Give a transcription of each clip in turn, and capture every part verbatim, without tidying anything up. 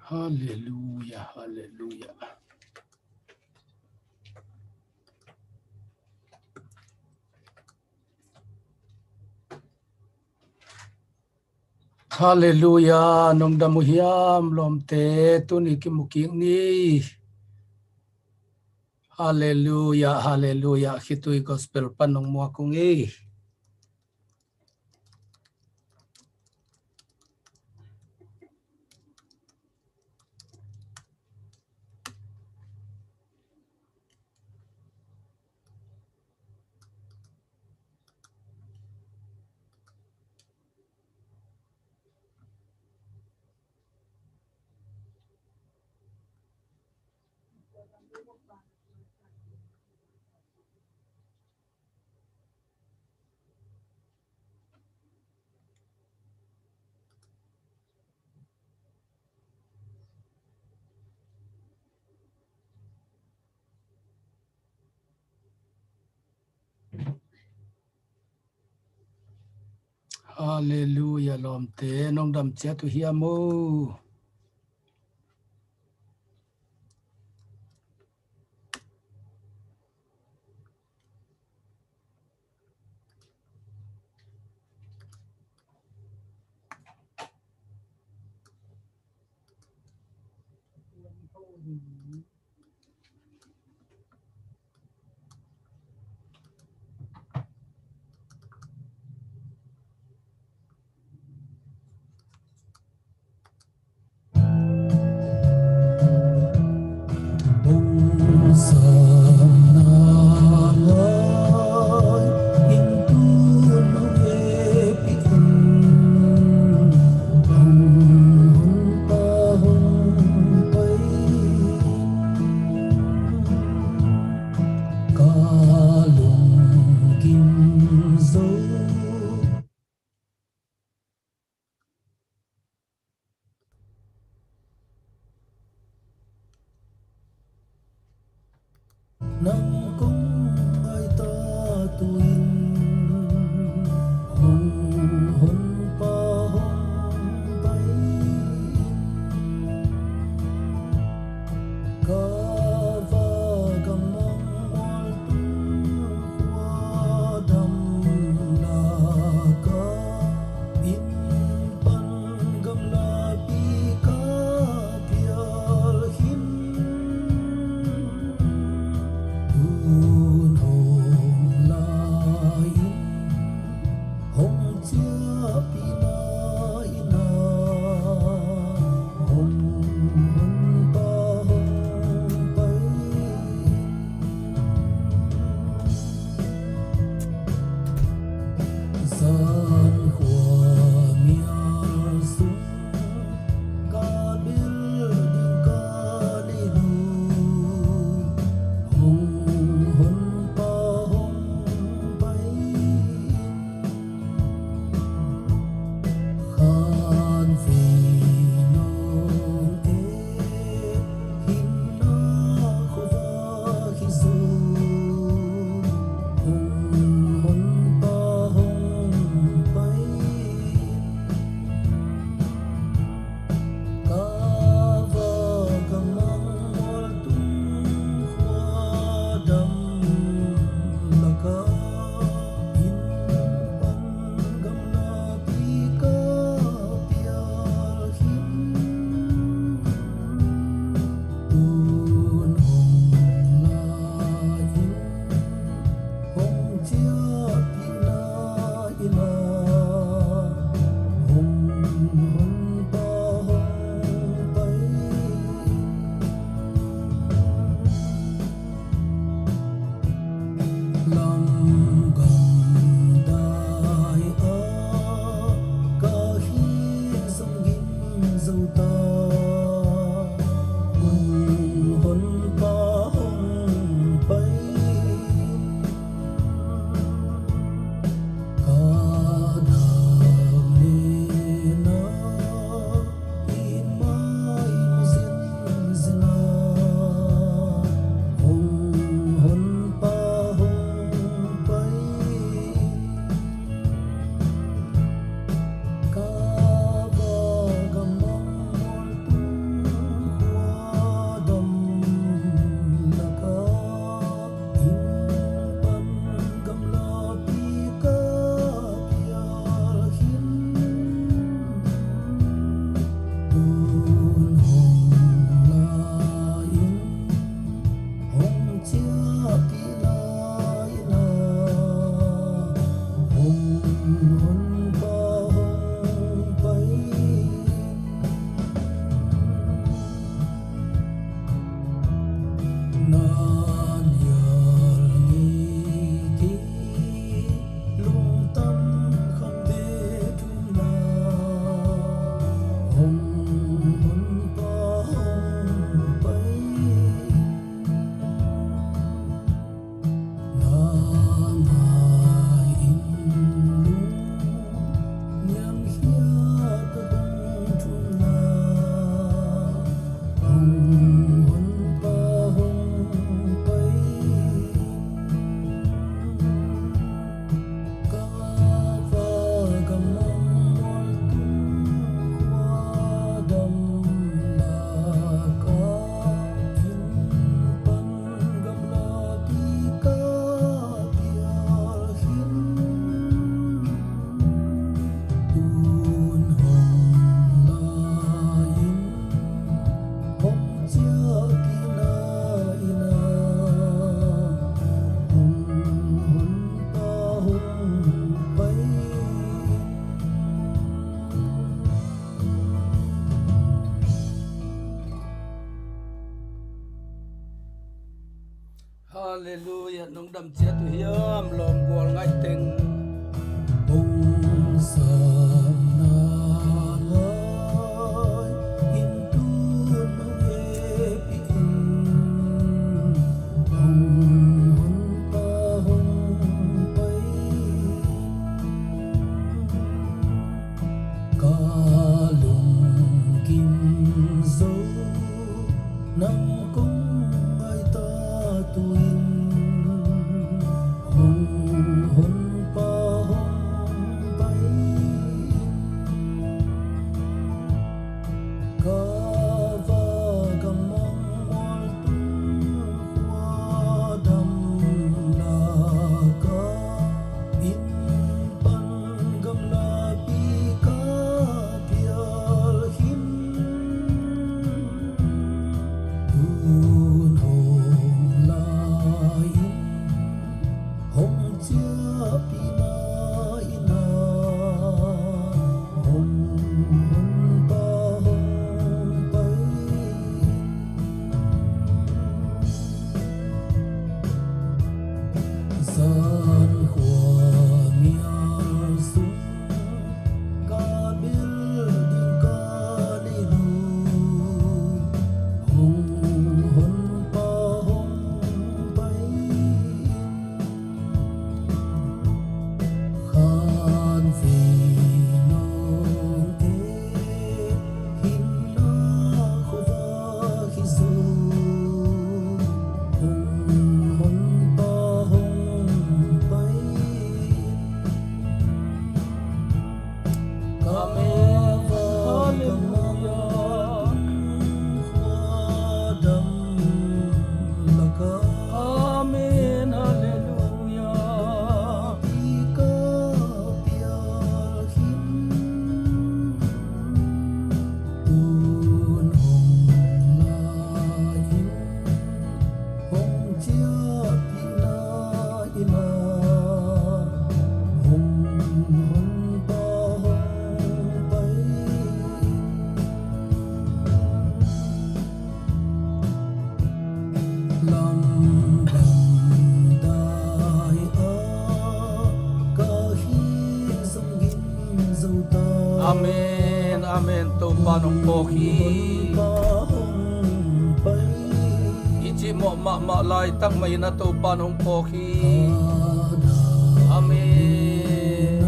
Halleluia, halleluia. Halleluia, nong dam uh hiam lawmte, tuni kimu kik ni. Halleluia, halleluia, khitui gospel pan nong muak ung ei. Halleluia, lawmte, nong dam ciat uh hiam o. Nang kong ngaih ta tu-in hong Honpa hong pai in. Ka va gam mong mual tung khua dam lak ah, inn pan gamlapi ka phial khin. Tu Halleluia. Nong dam ciat uh hiam, lawm gual ngaih teng? Hong sanna lai in tun hong hehpih in, hong honpa hong pai in. Ka lungkim zo nang kong ngaih ta tu-in, hong honpa hong pai in. Ka vagam mong mual tung khua dam laka, inn pan gamlapi ka pial khin. Tun hong lai in, hong ciahpihna inn ah, hong honpa hong pai in. Zan khua mial sung ka bil ding ka nei lo, hong honpa hong pai in. Khan vei nawng e, hinna khuavak hi zo, hong honpa hong pai in. Amen. Halleluia. Amen. Halleluia. Tun hong lai in, hong ciahpihna inn ah, hong honpa hong pai in. Lamdang dai-a ka khit zong gim zo ta. Amen, amen. Topa in hong phawk hi. Hong pai. I cihmawh mahmah laitak mah in a Topa in hong phawk hi. Amen.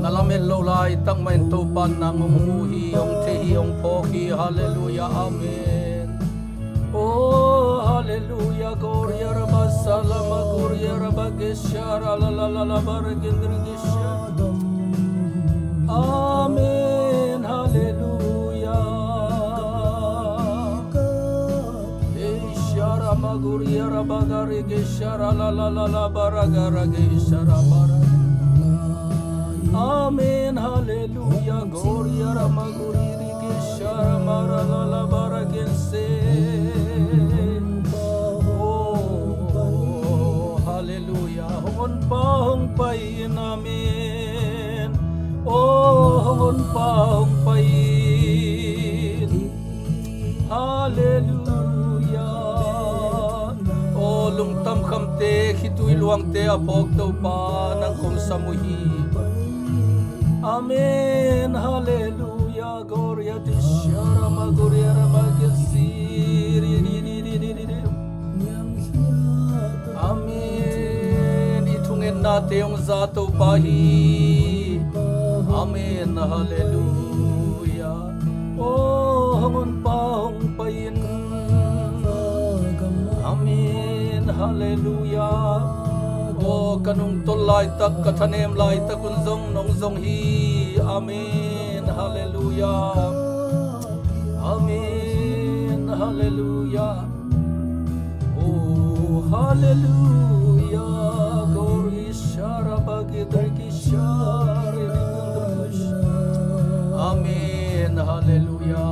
Na lamet loh laitak mah in Topa in nang hong mu hi, hong thei hi, hong phawk hi. Halleluia. Amen. Oh, halleluia. Gloria raba salama, gloria raba gesha, ra la la la la, bara gendri gesha. Amen. Halleluia. Ei, shara maguria rabagari ge shara la la la la baragara ge shara bara. Amen. Halleluia. Gloria ramaguri ge shara mara la la bara ge se. Oh, halleluia. Hong honpa hong pai in. Amen. Oh, hong honpa hong pai in. Halleluia. Oh, lungtam khamte, khitui luangte a phawk Topa nang kong sam uh hi. Amen. Halleluia. Gloria ti shara maguria rama gesiri. Amen. I thungetnate hong za Topa hi. Amen. Halleluia. Oh, hong honpa hong pai in. Amen. Halleluia. Oh, ka nungtol laitak, ka thanem laitak un zong nong zong hi. Amen. Halleluia. Amen. Halleluia. Oh, halleluia. Glory, shara bagidriki shari. Amen. Halleluia.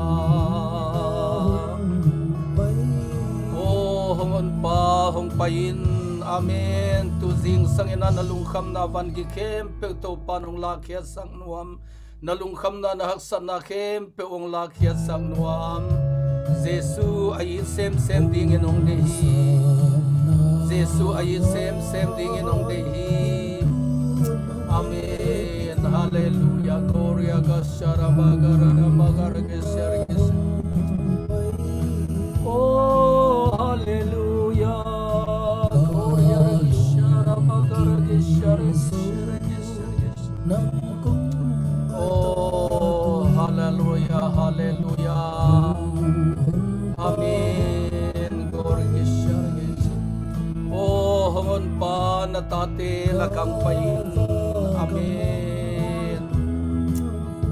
Oh, hong honpa hong pai in. Amen. Tu zingsang in a na lungkhamna van gik khempeuh Topa in hong lakkhiatsak nuam. Na lungkhamna, na haksatna khempeuh hong lakkhiatsak nuam. Jesu a it semsem dingin hong deih hi. Jesu a it semsem dingin hong deih hi. Amen. Halleluia. Gloria, gashara, bagara, bagara, geshara, geshara. Oh, halleluia. Gloria, gashara, bagara, geshara, geshara, geshara, geshara. Oh, halleluia, halleluia. Amen. Glory, gishar, gishar. Oh, hong honpa na tate lakang pai in. Amen.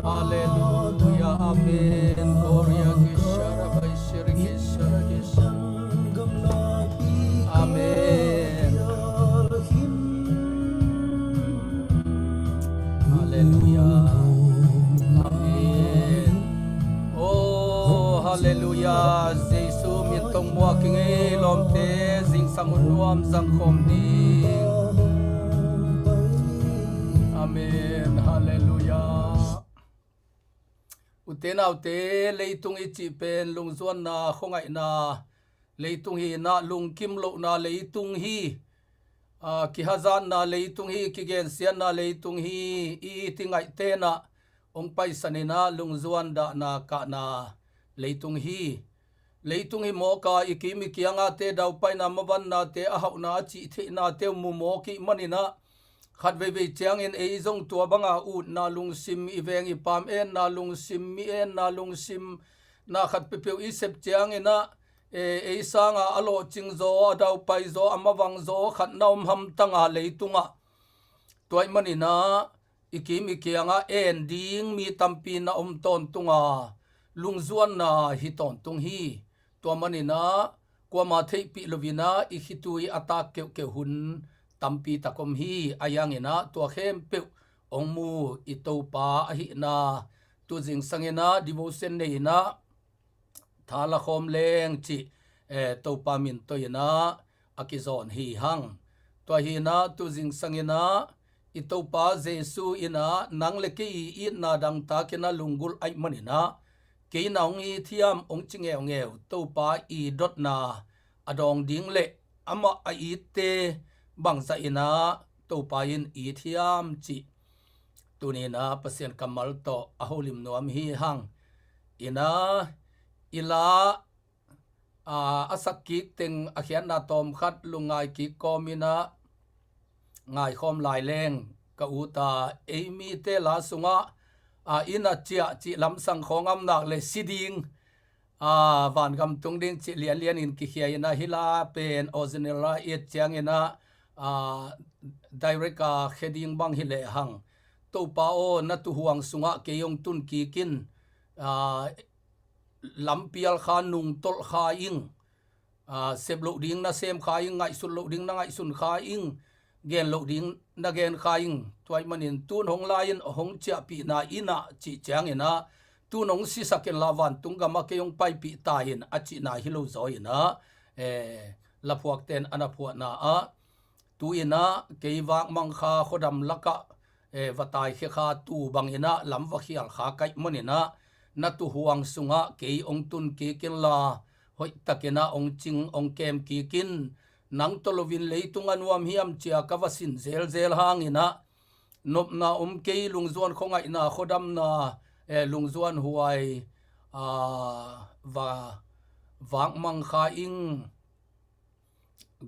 Halleluia, amen. Gloria, gishar, gishar, gishar, gishar. Amen. Halleluia. Amen. Oh, halleluia. Jesu min tawh muak i ngei lawmte, zingsang hun nuam zang khawm ding. Amen. Halleluia. Ute naute, leitung i cih pen lungzuanna, khuangaihna leitung hi inah, lungkim lohna leitung hi. Aa, kihazatna leitung hi, kigensiatna leitung hi. I it i ngaihte inah hong paisan inah, lungzuan dahna kahna leitung hi. Leitung hi mawk a, i kim i kiangahte daupaina, mavannate, a hauhna, a cihtheihnate uh mu mawk i hih man inah, khat veivei ciangin ei zong tua banga utna lungsim, i veng i pam enna lungsim, mi enna lungsim, na khat peuhpeuh i sep ciang inah, e, ei sanga a lawhcing zaw, a daupai zaw, a mavang zaw khat na om hamtang a leitungah. Tua ahih man inah i kim i kiangah en ding mi tampi na om tawntung a, lungzuanna hi tawntung hi. Tua man inah kuama theihpih lo inah i khitui a tak keuhkeuh hun tampi tak om hi. Ahi hang inah tua khempeuh hong mu i Topa ahihna, tu zingsang inah devotion nei inah thala khawm leng cih, eh, Topa min tawh inah a kizawn hi hang. Tua hi inah tu zingsang inah i Topa Jesu inah nang le kei i itna dangtak inah lunggulh ahih man inah, kei na hong it hiam hong ci ngeungeu, Topa i dotna a dawng ding le amah a itte bangzah inah Topa in it hiam cih tuni inah Pasian kammal tawh a holim nuam hi hang. Inah i la, aa, a sak kik teng a khiatna tawmkhat lungngai kik kawm inah ngaikhawm lai leng ka ut a, ei mite la sungah, aa, inn a ciah cih lamsang khawng a om nak le si ding, aa, vangam tung ding cih lianlian in kikhia inah, hih la pen original a et ciang inah, aa, direct a khia ding bang hi lehang, Topa aw, na tuuhuang sungah kei hong tun kik in, aa, lampial kha, nungtolh kha ing, aa, sep loh ding na sem kha ing, ngaihsut loh ding na ngaihsun kha ing, gen loh ding na gen kha ing. Tua ahih manin tun hong la in hong ciahpihna inah cih ciang inah, tun hong sisak inla vantung gamah kei hong paipih ta in a cihna hi lo zaw inah, eh, laphuakte in a na phuahna ah, tu inah kei vakmang kha, khuadam lakah, eh, va taikhia kha, tu bang inah lam va khial kha ka hih man inah, na tuuhuang sungah kei hong tun kik inla, hoihtak inah hong cing hong kem kik in. Nang tawh loin leitung a nuam hiam ci-a ka va sin zelzel hang inah, nopna om kei, lungzuan khuangaihna, khuadamna, eh, lungzuan huai, aa, va vakmang kha ing.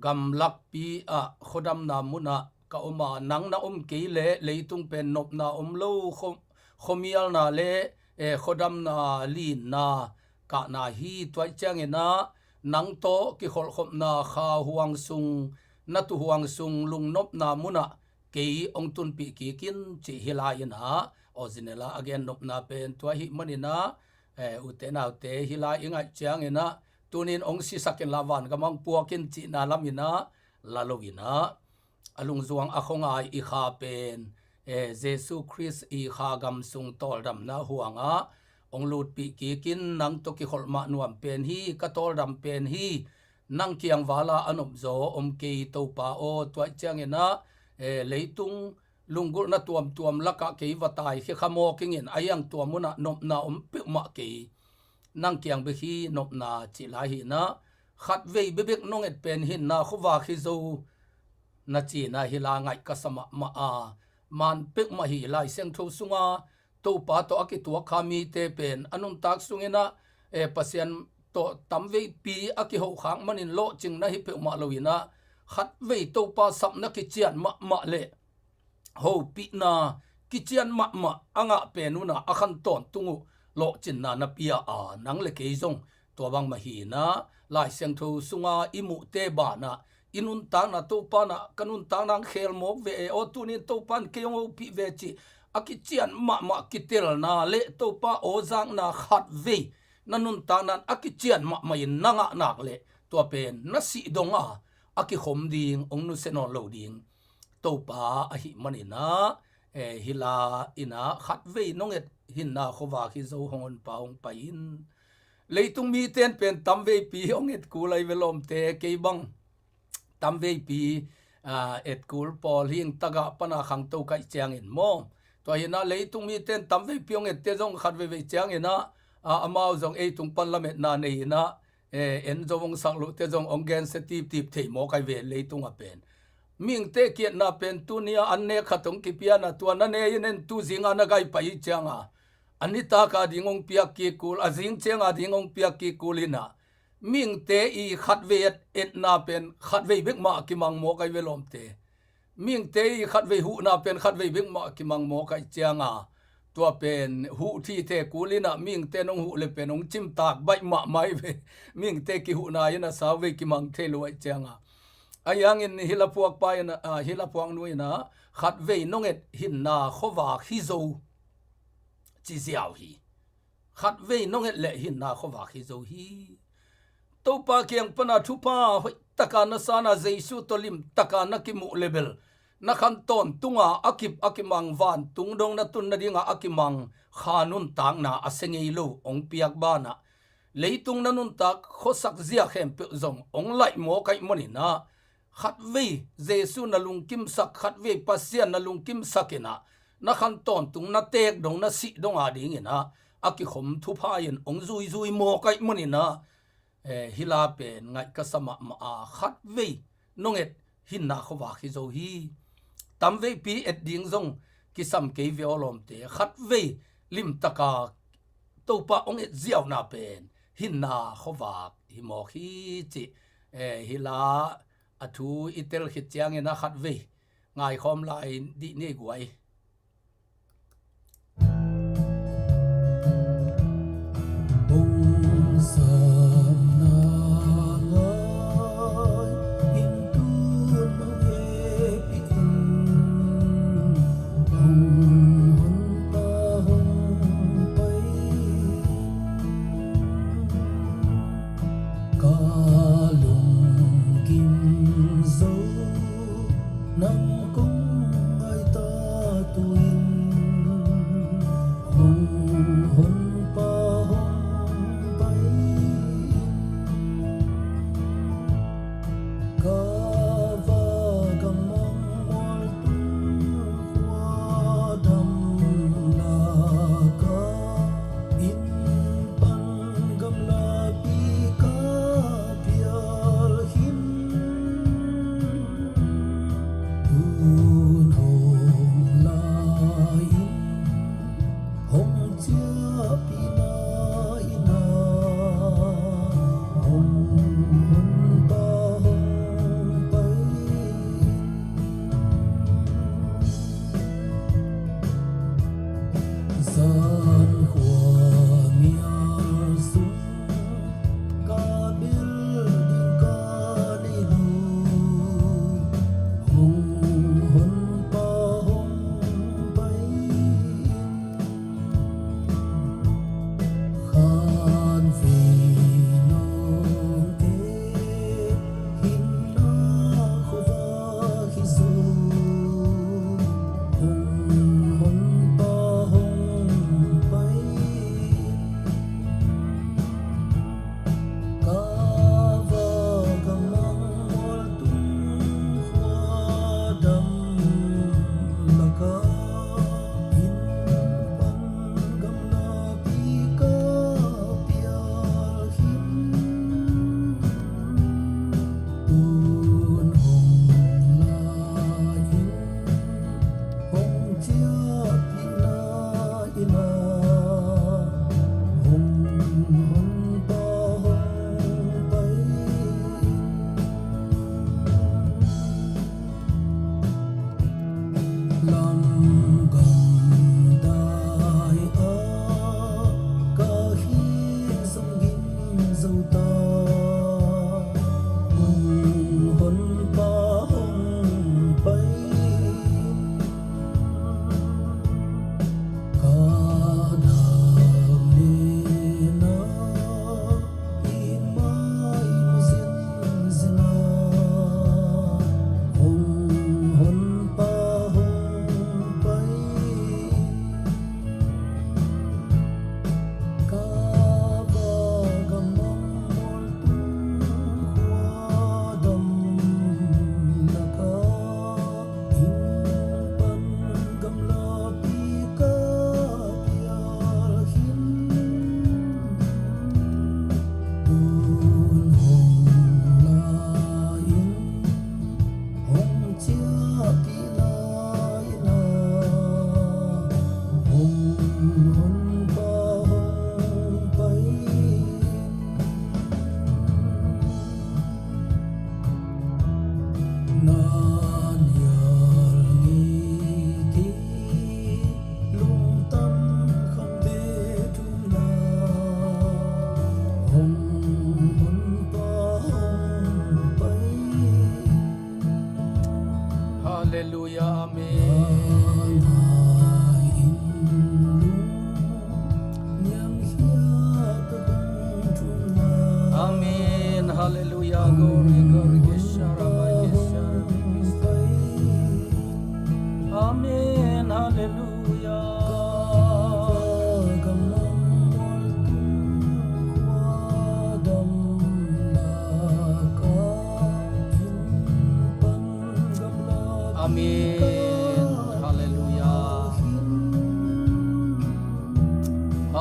Gamlakpi ah khuadamna munah ka om a, nang na om kei leh leitung pen nopna om lo, khua-, khuamialna le, eh, khuadamna linna kahna hi. Tua ahih ciang inah nang tawh kikholhkhopna kha huang sung, na tuuhuang sung, lungnopna munah kei hong tunpih kik in cih hi lai inah, original a a gen nopna pen tua ahih man inah, eh, ute naute, hih lai i ngaih ciang inah, tun in hong sisak inla vangamah hong puak in cihna lam inah la lo inah, a lungzuang a khuangai i kha pen, eh, Jesu Khrist i kha gam sung tawldamna huangah hong lutpih kik in. Nang tawh kikholh mah nuam pen hi, ka tawldam pen hi. Nang kiang vala a nopzaw om kei, Topa aw. Tua ahih ciang inah, eh, leitung lunggulhna tuamtuam lakah kei va taikhia kha mawk ing in, ahi hang tua munah nopna om peuhmah kei. nang kiang bek hi nopna cih lai hi inah, khatvei bekbek nong et pen hinna khuavak hi zo na ci inah, hi la ngaih ka sa mahmah a, man peuhmah hi. Lai Siangtho sunga Topa tawh a kituak kha mite pen a nuntak sung inah, eh, Pasian tawh tamveipi a kihohkhak manin lawhcing na hi peuhmah lo inah, khatvei Topa sapna kician mahmah le hopihna kician mahmah a ngah pen unah a khan tawntung uh lawhcinna na pia a, nang le kei zong tua bangmah hi inah, Lai Siangtho sunga i muhte banah i nuntakna Topa nah ka nuntakna ang khel mawk ve e, aw tunin Topa in kei hong hopih ve cih a kician mahmah kitelna le Topa aw zakna khatvei na nuntakna in a kician mahmah in na ngah nak le tua pen na sih dong a, a kikhom ding hong nusia nawn lo ding Topa ahih man inah, eh, hi la inah khatvei nong et hinna khuavak hi zo, hong honpa hong pai in. Leitung mite in pen tamveipi hong et kul ahi ve lawmte, kei bang tamveipi, ah, et kul pawl hi ing, tagah pana khangto ka hih ciangin maw. Tua hi inah leitung mite in tamveipi hong ette zong khatveivei ciang inah, ah, amau zong ei tung pan lametna nei inah, eh, en zo hong sak lohte zong hong gensia tiptip thei mawk ahi ve leitung ah pen. Mihingte ki-etna pen tuni a an nek khat hong kipia inah, tua na ne in en, tu zinga na gai pai hi cianga a nitak a ding hong piak kik kul, a zing cianga ding hong piak kik kul inah, mihingte i khatvei et, etna pen khatvei bek mah kimang mawk ahi ve lawmte. Mihingte i khatvei huhna pen khatvei bek mah kimang mawk ahi cianga, tua pen huh thithe kul inah, mihingte in hong huh le pen hong cimtak baih mahmah ahi ve. Mihingte kihuhna inah sauvei kimang thei lo ahi cianga, ahi hangin hi la phuakpa inah, ah, hi la phuaknu inah khatvei nong et hinna khuavak hi zo ci ziau hi. Khatvei nong et le hinna khuavak hi zo hi. Topa kiang pana thupha hoihtaka na sana, Jesu tawh limtaka na kimuh le bel na khan tawntunga a kip a kimang, vantung dong na tun nadinga a kimang kha nuntakna a sia ngei lo hong piak banah, leitung na nuntak khuasak zia khempeuh zong hong laih mawk ahi man inah, khatvei Jesu na lungkimsak, khatvei Pasian na lungkimsak inah, na khan tawntung, na teek dong, na sih dong a ding inah a kikhom thupha in hong zuizui mawk ahi man inah, eh, hi la pen ngaih ka sa mahmah a, khatvei nong et hinna khuavak hi zo hi. Tamveipi et ding zong kisam kei ve aw lawmte, khatvei limtaka Topa hong et ziauna pen hinna khuavak hi mawk hi cih, eh, hi la a thu i tel khit ciangin a khatvei ngaikhawm lai dih ni guai. Ka lungkim zo nang kong ngaihta tu-in, hong honpa hong pai in. Ka vagam mong mual tung khua dam laka, inn pan gamlapi ka pial khin. Tun hong lai in, hong ciahpih na in a, hong honpa hong pai in. Zan khua mial sung ka bil ding ka nei lo, hong honpa hong pai in.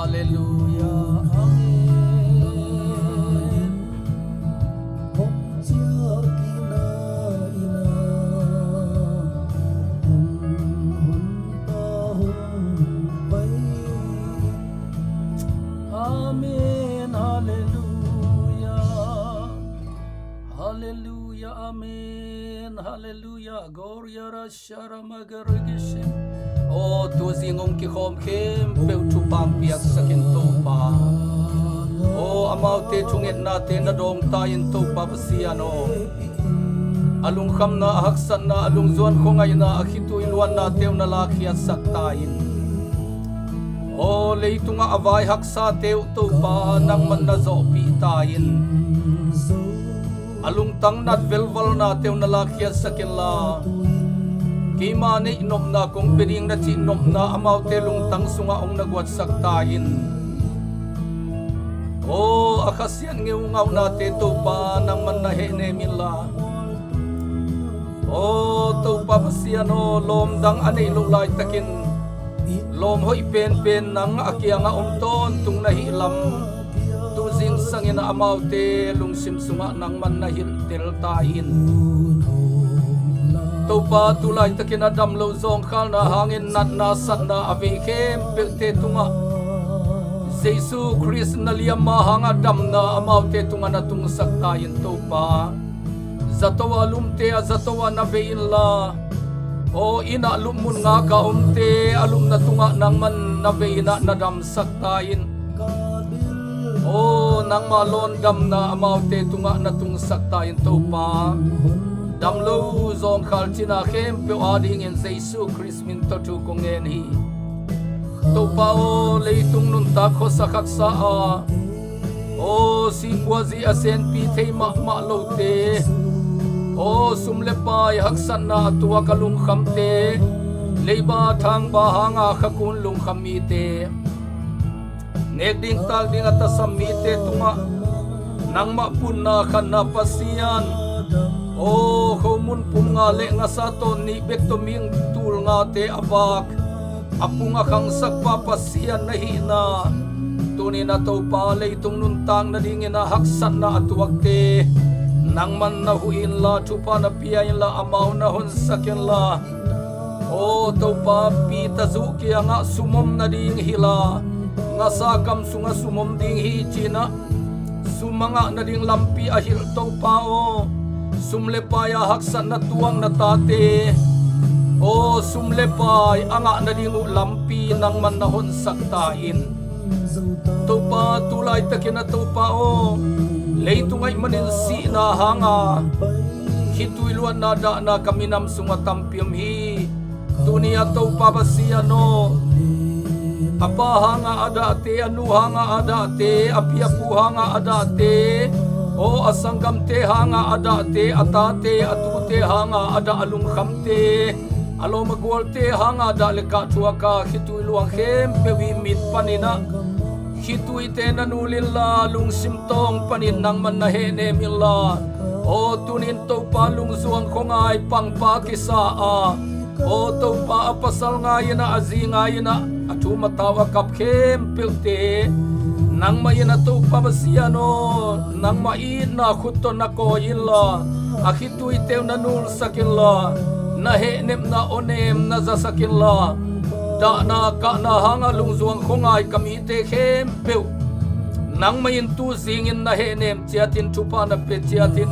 Halleluiah. Amen. Amen. Halleluiah. Halleluiah. Amen. Halleluiah. Gloria. Aw, tuzing hong kikhawm khempeuh thupha piaksak in Topa. Aw, amaute thungetnate na dawngta in Topa Pasian aw. A lungkhamna, a haksatna, a lungzuan khuangaihna, a khitui luannate uh na lakkhiatsak ta in. Aw, leitungah a vai haksate uh Topa nangman na zawhpih ta in. A lungtang nat velvalnate uh na lakkhiatsak inla, keima neih nopna kong pia ding na cih nopna amaute lungtang sungah hong na guatsak ta in. Aw, a khasiat ngeungauhnate Topa nangman na hehnem inla. Aw Topa Pasian aw, lawmdang a neih loh laitakin lawm hoih penpen nang a kiangah om tawntung na hih lam, tuzing sangin amaute lungsim sungah nangman na hilhtel ta in. Topa, tu laitakin a dam lo zawngkhalna hangin natna satna a vei khempeuhte tungah Jesu Khrist na liamma hanga damna amaute tungah na tungsak ta in Topa. Zato a lumte a zato ah na vei inla, aw, inn ah lupmun ngaka omte a lupna tungah nangman na vei inah na damsak ta in. Aw, nangma lawndamna amaute tungah na tungsak ta in Topa. Dam lo zawngkhal cina khempeuh adingin Jesu Khrist min tawh thu kong ngen hi. Topa aw, leitung nuntak khuasa khaksa a, aw, sihkhuazi a senpi thei mahmah lote, aw, sum le pai haksatna a tuak a lungkhamte, leiba thangba hanga khakun lungkham mite, nek ding tak ding a tasam mite tungah nangmah punna khanna Pasian, aw, khomun pum nga le ngasa tawn nih bek tawh ming tul ngate a vak a pung a khangsakpa Pasian na hihna, tunin a Topa, leitung nuntak nadingin a haksatna a tuakte nangman na huh inla, thupha na pia inla, amau na honsak inla. Aw Topa, Peter zuh kiangah sum om nading hilh a, ngasa kam sungah sum om ding hi cinah sum a ngah nading lampi a hilh Topa aw. Sum le pai a haksatna tuang na tate, aw, sum le pai a ngah nading uh lampi nangman na honsak ta in. Topa, tu laitakin a Topa aw, leitung ahih manin sihna hanga khitui luatna dahna ka minam sungah tampi om hi. Tuni a Topa Pasian aw, a pa hanga a dahte, a nu hanga a dahte, a pi a pu hanga a dahte, aw, a sanggamte hanga a dahte, a tate a tute hanga a dah a lungkhamte, a lawm a gualte hanga dah le kah thuaka khitui luang khempeuh i mit paninah khituite na nul inla, lungsim tawng panin nangman na hehnem inla. Aw, tunin Topa, lungzuang khuangai pangpa kisa a, aw Topa, a pasal ngai inah, a zi ngai inah, a thum a tau a kap khempeuhte nangmah in a Topa Pasian aw, nangmah itna khut tawh na kawi inla, a khituite uh na nulsak inla, na hehnepna awnem na zasak inla. Dahna kahna hanga lungzuang khuangai ka mite khempeuh nangmah in tu zingin na hehnem ciatin, thupha na pia ciatin,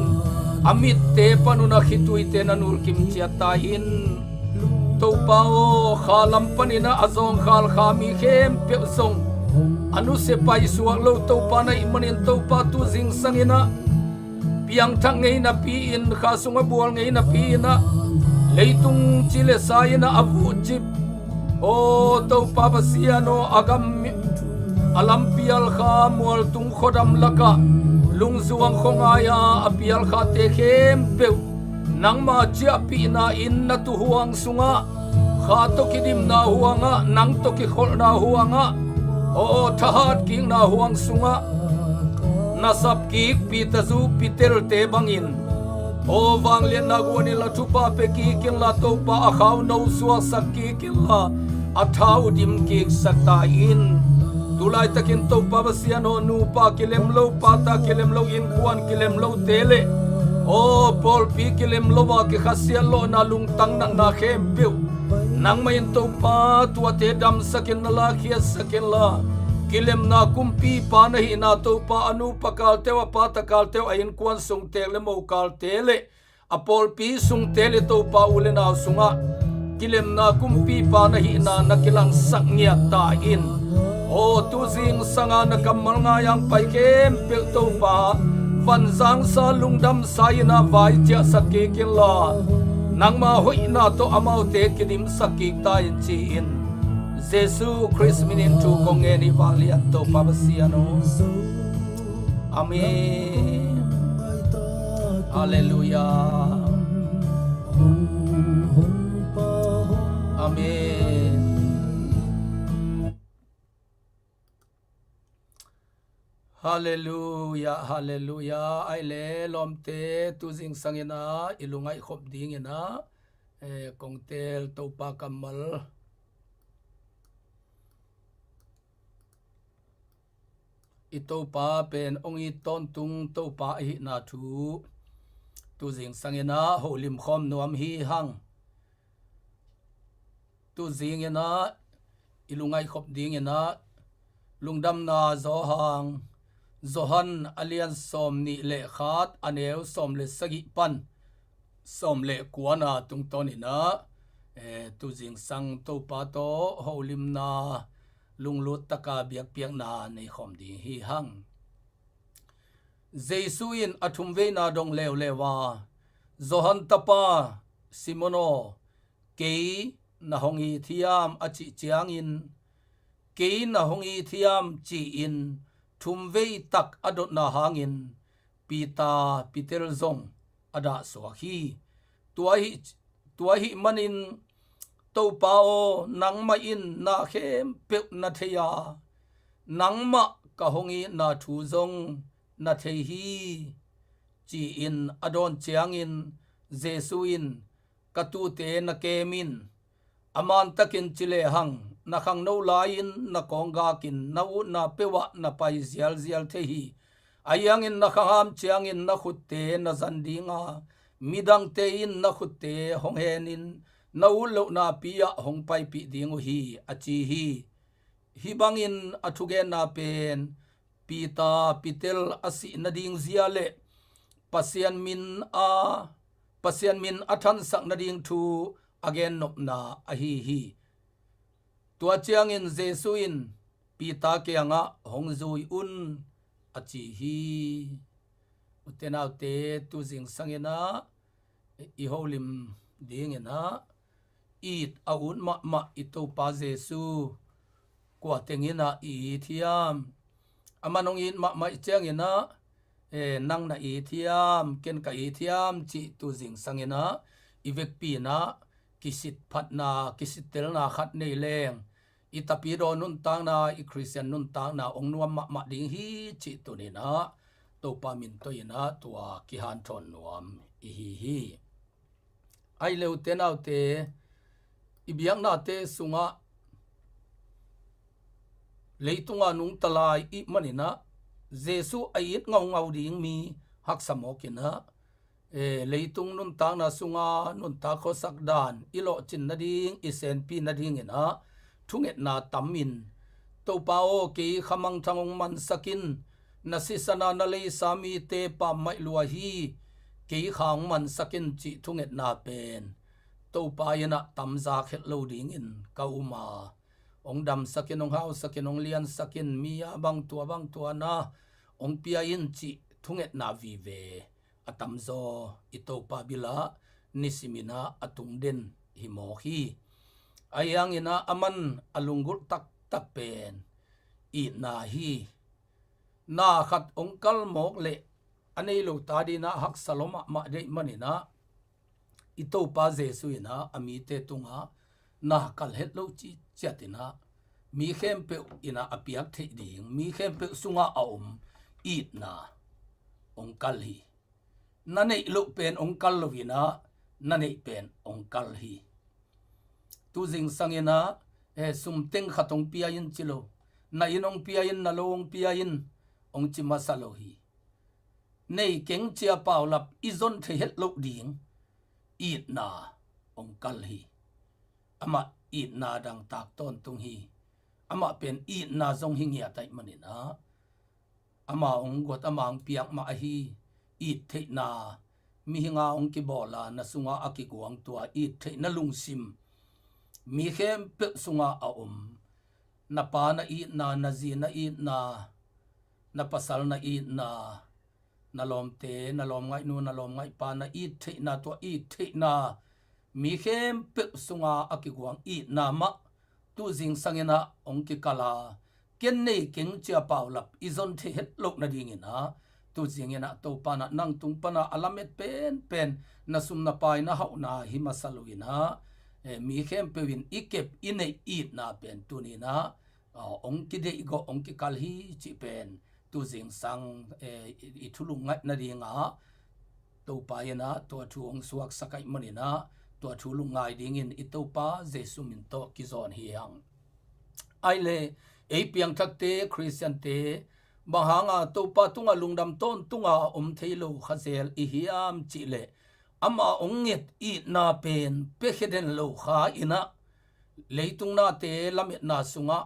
a mitte panun a khituite na nulkim ciat ta in. Topa aw, kha lam paninah a zawngkhal kha mi khempeuh zong a nusia paisuak lo Topa na hih manin Topa, tu zing sanginah piangthak ngei napi-in, kha sungah bual ngei napi-inah leitung ci le sa inah a vuhcip, aw Topa Pasian aw, a gam a lam pialkha mualtung khuadam lakah lungzuang khuangai a a pialkhate khempeuh nangma ciahpihna in na tuuhuang sungah, kha tawh kidimna huangah, nang tawh kikholhna huangah, aw, thahat kikna huang sungah na sapkik Peter zu Peter-te bangin, aw, vangliatna guan inla, thupha pia kik inla, Topa, a khauno suaksak kik inla, a thau dim kiksak ta in. Tulaitakin Topa Pasian aw, nupa kilem lo, pata kilem lo, innkuan kilem lote le aw, pawlpi kilem lo a kikhasiat lawhna, lungtang natna khempeuh nangmah in Topa tuate damsakin na lakkhiatsakin la, kilemna kumpipa na hihna Topa, a nupa kalte uh, a pata kalte uh, a innkuan sungte le mo kalte le a pawlpi sungte le Topa u le nau sungah kilemna kumpipa na hihna na kilangsak ngiat ta in. Aw, tu zingsanga na kammal ngai-ang pai khempeuh Topa, vanzangsa lungdamsa in ah vai ciahsak kik inla, nangma hoihna tawh amaute kidimsak kik ta in ci-in Jesu Khrist minin thu kong ngen hi, vanglian Topa Pasian aw. Amen. Halleluiah. Amen. Halleluiah, halleluiah. Aile lawmte, tu zingsangin ah i lungngaih khop dingin ah, eh, kong teel Topa kammal. I Topa pen hong it tawntung Topa ahihna thu tu zingsangin ah holim khawm nuam hi hang. Tu zingin ah i lungngaih khop dingin ah Lungdamna Johan, Johan a lian sawm nih le khat, a neu sawm le sagih pan sawm le kuana tungtawnin ah, eh, tu zingsang Topa tawh holimna lunglut taka biakpiakna nei khawm ding hi hang. Jesu in a thumveina dong leuleu a, Johan tapa Simon aw, kei na hong it hiam a cih ciangin, kei na hong it hiam ci-in thumvei tak a dotna hangin Peter, Peter zong a dahsuak hi. Tua hi, tua hi manin, Topa aw, nangmah in na khempeuh na thei a, nangmah ka hong itna thu zong na thei hi, ci-in a dawn ciangin Jesu in, ka tuute na kem in, a mantakin ci lehang, na khangno lai-in na kawnggakin na utna peuhah na pai zialzial thei hi. Ahi hangin na khangham ciangin na khutte na zan dinga, midangte in na khutte hong henin na ut lohna pi-ah hong paipih ding uh hi, a ci hi. Hih bangin a thugenna pen Peter, Peter a sih nading zia le Pasian min a, Pasian min a thansak nading thu a gennopna ahi hi. Tua ciangin Jesu in Peter kiangah, hong zui un, a ci hi. Ute naute, tu zingsangin ah i holim dingin ah it a ut mahmah i Topa Jesu kua tengin ah i it hiam? Aman hong it mahmah i ciangin ah, eh, nang na it hiam, ken ka it hiam cih tu zingsangin ah i vekpi in ah kisit phatna, kisittelna khat nei leng, i tapidaw nuntakna, i Khristian nuntakna hong nuam mahmah ding hi cih tuni-in ah Topa min tawh in ah tua kihanthawn nuam i hi hi. Ahi le ute naute, i biaknate sungah leitunga nungta lai i hih manin ah Jesu a it ngaungau ding mi haksa mawk in ah, eh, leitung nuntakna sunga nuntak khuasak dan i lawhcin nading, i senpi nadingin ah thungetna tam in, Topa aw, kei kha mangthang hong mansak in, na sisan a na leisa mite pammaih lua hi, kei kha hong mansak in cih thungetna pen Topa in ah tam zak het lo dingin ka um a, hong damsak in, hong hausak in, hong liansak in, mi a bang tua bang tua na hong pia in cih thungetna vive a tamzaw i Topa bilah nisimin ah a tung den hi mawk hi. Ahi hangin ah aman a lunggulh taktak pen itna hi. Na khat hong kal mawk leh a nei lo ta dingin ah haksa lua mahmah deih manin ah i Topa Jesu in ah a mite tungah na kal het lo cih ciatin ah mi khempeuh in ah a piak theih ding, mi khempeuh sungah a om itna hong kal hi. Na neih loh pen hong kal lo in ah na neih pen hong kal hi. Tu zingsangin ah, eh, sum teng khat hong pia in ci lo, na inn hong pia in, na lo hong pia in, hong ci masa lo hi. Nei keng cia paulap i zon thei het loh ding itna hong kal hi. Amah itna dangtak tawntung hi. Amah pen itna zong hi ngiat ahih manin ah, ama hong guat, ama hong piak mah ahi. It theihna, mihing a hong kibawl a, na sungah a kiguang tua it theihna lungsim mi khempeuh sungah a om. Na pa na itna, na zi na itna, na pasal na itna, na lawmte, na lawmngaihnu, na lawmngaihpa na it theihna, tua it theihna mi khempeuh sungah a kiguang itna mah tu zingsang in ah hong kikal a, ken nei keng cia paulap i zon thei het loh nadingin ah, tu zing in ah Topa in ah nang tung pan ah a lamet penpen na sum na pai na hauhna hi masa lo in ah, eh, mi khempeuh in i kep i neih itna pen tuni in ah, ah, hong kideihgawh, hong kikal hi cih pen tu zingsang, eh, i, i thu lungngaih nadingah Topa in ah tua thu hong suaksak ahih manin ah, tua thu lungngai dingin i Topa Jesu min tawh kizawn hi hang. Ahi leh ei piangthakte, Khristiante, bang hanga Topa tungah lungdam tawntunga om thei lo kha zel i hiam cih leh, ama hong nget itna pen piakhia den lo kha in ah, leitung nate lametna sungah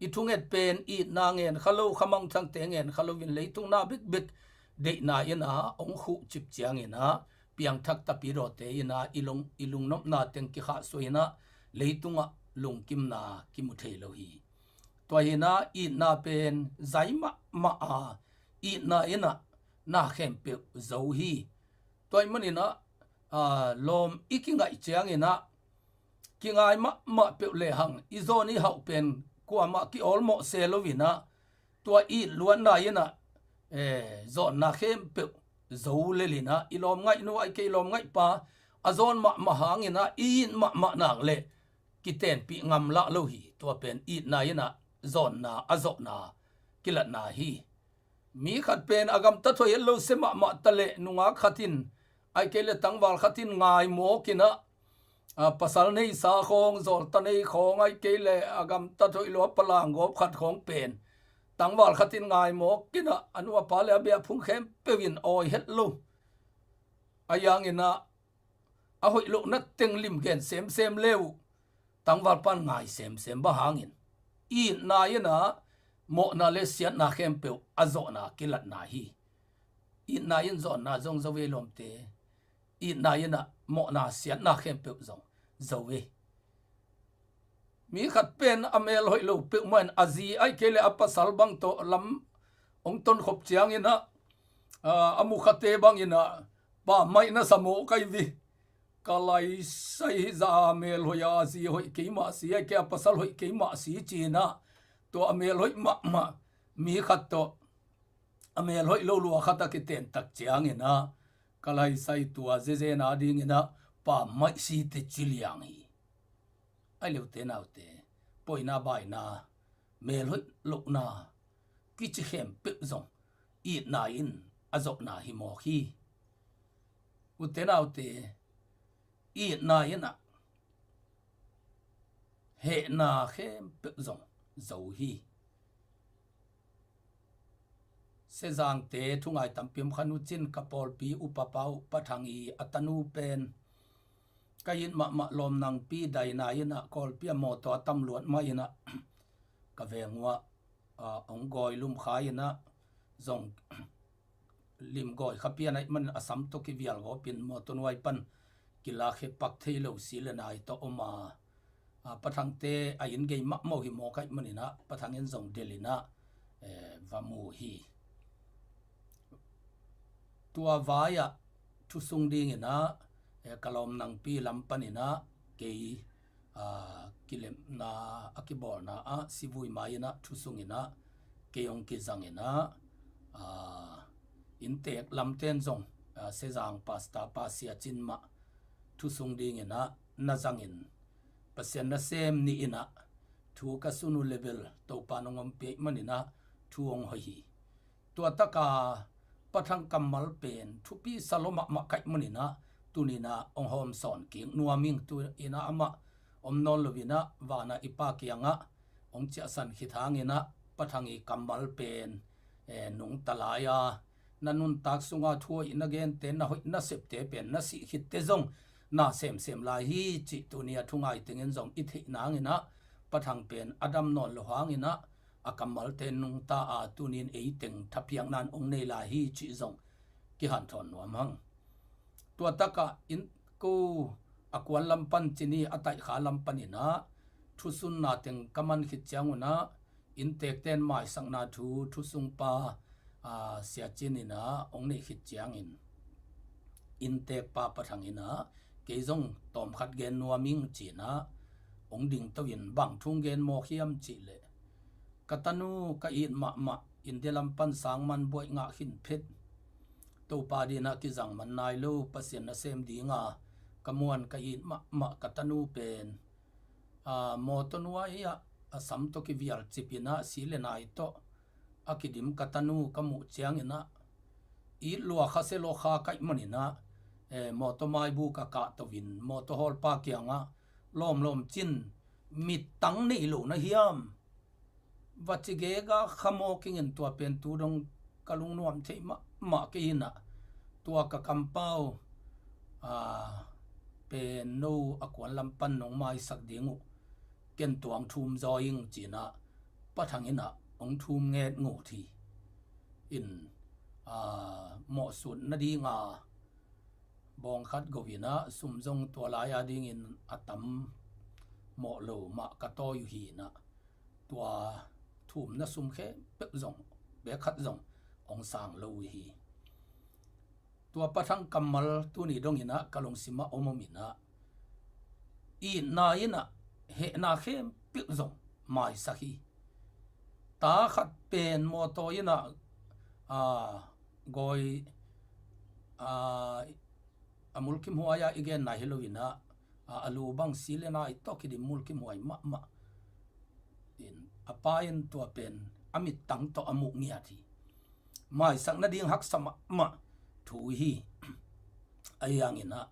i thunget pen itna ngen kha lo, kha mangthangte ngen kha loin leitung na bekbek deihna in ah hong khuhcip ciangin ah, piangthak tapidawte in ah i lung, i lungnopna teng kikhahsuah in ah, leitungah lungkimna kimu thei lo hi. Tua hi in ah itna pen zai mahmah a, itna in ah na khempeuh zo hi. Tua ahih manin ah, ah, lawm i kingaih ciangin ah, kingai mahmah peuh lehang i zawn i hauh pen kuamah kiawlmawh se lo in ah, tua it luatna in ah, eh, zawnna khempeuh zo lel in ah, i lawmngaihnu ahih kei lawmngaihpa a zawn mahmah hangin ah, i it mahmah nak leh kitenpih ngam lah lo hi. Tua pen itna in ah zawnna, a zawhna kilatna hi. Mi khat pen a gamtat hoih het lo se mahmah ta leh, nungak khat in ahih kei leh tangval khat in ngai mawk in ah, a, pasal neisa khawng, zawlta nei khawng, ahih kei leh a gamtat hoih lo a palanggawp khat khawng pen tangval khat in ngai mawk in ah, a nu a pa leh a biakphung khempeuh in awi het lo. Ahi hangin ah, a hoih lohna teng lim gen semsem le uh, tangvalpa in ngai semsem. Bang hangin? Itna in ah mawhna leh siatna khempeuh a zawhna kilatna hi. Itna in zawnna zong zo ve lawmte. Itna in ah mawhna siatna khempeuh zong zo ve. Mi khat pen a mel hoih lo peuhmah in a zi ahih kei leh a pasal bang tawh lam hong tonkhop ciangin ah, a, a mukhate bangin ah, pammaih na sa mawk ahi ve. Ka laisai hi zah a, mel hoih a, a zi hoih keimah si, ahih kei a pasal hoih keimah si ci in ah, tua a mel hoih mahmah mi khat tawh a mel hoih lo lua khat a kiten tak ciangin ah, ka laisai tua zezen a dingin ah pammaih si teh ci liang hi. Ahi leh ute naute, pawina baina, mel hoih lohna kici khempeuh zong itna in a zawhna hi mawk hi. Ute naute, itna in ah hehna khempeuh zong zo hi. Sezangte thungai tampi om kha, nu cin ka pawlpi upa pa uh Pa Thang i a tanu pen ka it mahmah Lawmnangpi daina in ah, Kawlpi a mawtaw a tam luat mah in ah, ka veng uah, a, hong gawi lum kha in ah, zong lim gawi kha pian ahih manin a sam tawh kivial gawpin mawtaw nuai pan kilakkhia pak thei lo si leh nai tawh om a, a, Pa Thangte a inn gei mahmah hi mawk ahih manin ah, Pa Thang in zong delh in ah, eh, va mu hi. Tua vai-ah thusung dingin ah, eh, ka Lawmnangpi lam panin ah kei, a, kilemna a kibawlna ah sivui mai in ah thusung in ah kei hong kizang in ah, a, inntek lamten zong, a, Sezang Pastor Pa Sia Cin mah thusung dingin ah na zangin, Pasian nasem nih in ah thu ka sun uh leh bel Topa in hong ompih ahih manin ah thu hong hoih hi. Tua taka Pa Thang kammal pen thupi sa lua mahmah ka hih manin ah, tuni in ah hong hawmsawn kik nuam ing. Tu in ah amah om nawn lo in ah, van ah i Pa kiangah hong ciahsan khit hangin ah, Pa Thang i kammal pen, eh, nungta lai a, na nuntak sunga thu hoih na gente, na hoih na septe pen na sih khitte zong na semsem lai hi cih tuni a thu ngai tengin zong i theih nangin ah, Pa Thang pen a dam nawn lo hangin ah, a kammalte nungta a, tunin ei teng thapiakna in ong nei lai hi cih zong kihanthawn nuam hang. Tua takah in ko a kuan lam pan ci ni, a taihkha lam panin ah thusunna teng ka man khit ciangun ah, inntekte'n maisakna thu thusungpa, a, Sia Cin in ah ong neih khit ciangin, inntekpa Pa Thang in ah, kei zong tawmkhat gen nuam ing ci-in ah, ong dingto in, bang thu ong gen mawk hiam cih leh, ka tanu ka it mahmah, India lam pan sang man buaih ngah khin phet. Topa dingin ah kizang man nai lo, Pasian nasem dinga ka muan, ka it mahmah ka tanu pen, a, mawtaw nuai ah a sam tawh kivial cip in ah, si le nai tawh a kidim ka tanu ka muh ciangin ah, it lua kha se lua kha ka hih manin ah, eh, mawtaw maibu ka kahto in, mawtaw hawlpa kiangah, lawmlawm Cin, mittang nei lo na hiam? Va ci gega kha mawk ing in, tua pen tu dong ka lungnuam thei mahmah kei in ah, tua ka kampau, a, pen no a kuan lam pan nong maisak ding uh, ken tuang thum zaw ing ci-in ah, Pa Thang in ah ong thum nget ngut hi. In, a, mawhsut nadinga bawng khat go in ah, sum zong tua lai a dingin a tam mawh lo mah ka tawi uh hi in ah, tua thumna sum khempeuh zong, bek khat zong ong sang lo uh hi. Tua Pa Thang kammal tuni dongin ah ka lungsim ah om om in ah, itna in ah hehna khempeuh zong maisak hi. Ta khat pen mawtaw in ah, a, gawi, a, a mulkimhuai ah i genna hi lo in ah, a, a lu bang si le nai tawh kidim mulkimhuai mahmah in, a pa in tua pen a mittang tawh a muh ngiat hi. Maisak nading haksa mahmah thu hi. Ahi hangin ah,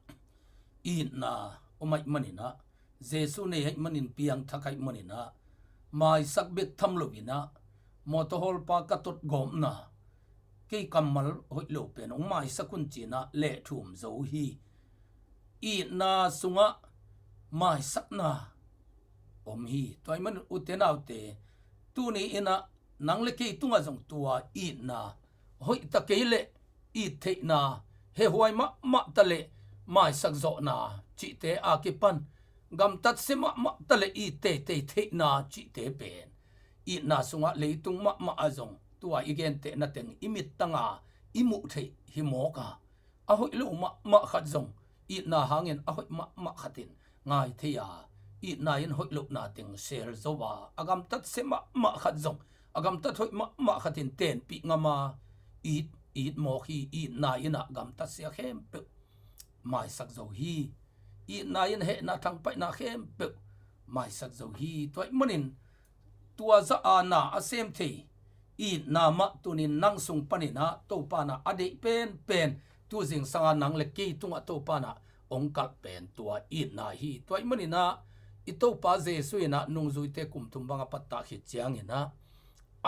itna om ahih manin ah, Jesu nei ahih manin, piangthak ahih manin ah, maisak bek tham lo in ah, mawtaw hawlpa ka tot gawpna, kei kammal hoih lo pen ong maisak un ci-in ah leh thum zo hi. Itna sungah maisakna om hi. Tua ahih manin ute naute, tuni in ah nang le kei tungah zong tua itna, hoih ta kei leh it theihna, hehuai mahmah ta leh maisak zawhna cihte a kipan, gamtat sia mahmah ta leh it teitei theihna cihte pen, itna sungah leitung mahmah ah zong tua i gentehna teng i mittanga i muh theih hi mawk a, a hoih lo mahmah khat zong itna hangin a hoih mahmah khat in ngai thei a, itna in hoih lohna teng sel zo a, a gamtat sia mahmah khat zong a gamtat hoih mahmah khat in tenpih ngam a, it, it mawk hi. Itna in ah gamtat sia khempeuh maisak zo hi. Itna in hehna thangpaihna khempeuh maisak zo hi. Tua ahih manin tua zah a na a sem thei itna mah tunin nang sung panin ah Topa in ah a deih penpen, tu zingsang a nang le kei tungah Topa in ah ong kalh pen tua itna hi. Tua ahih manin ah i Topa Jesu in ah nungzuite kum thum bang a pattah khit ciangin ah,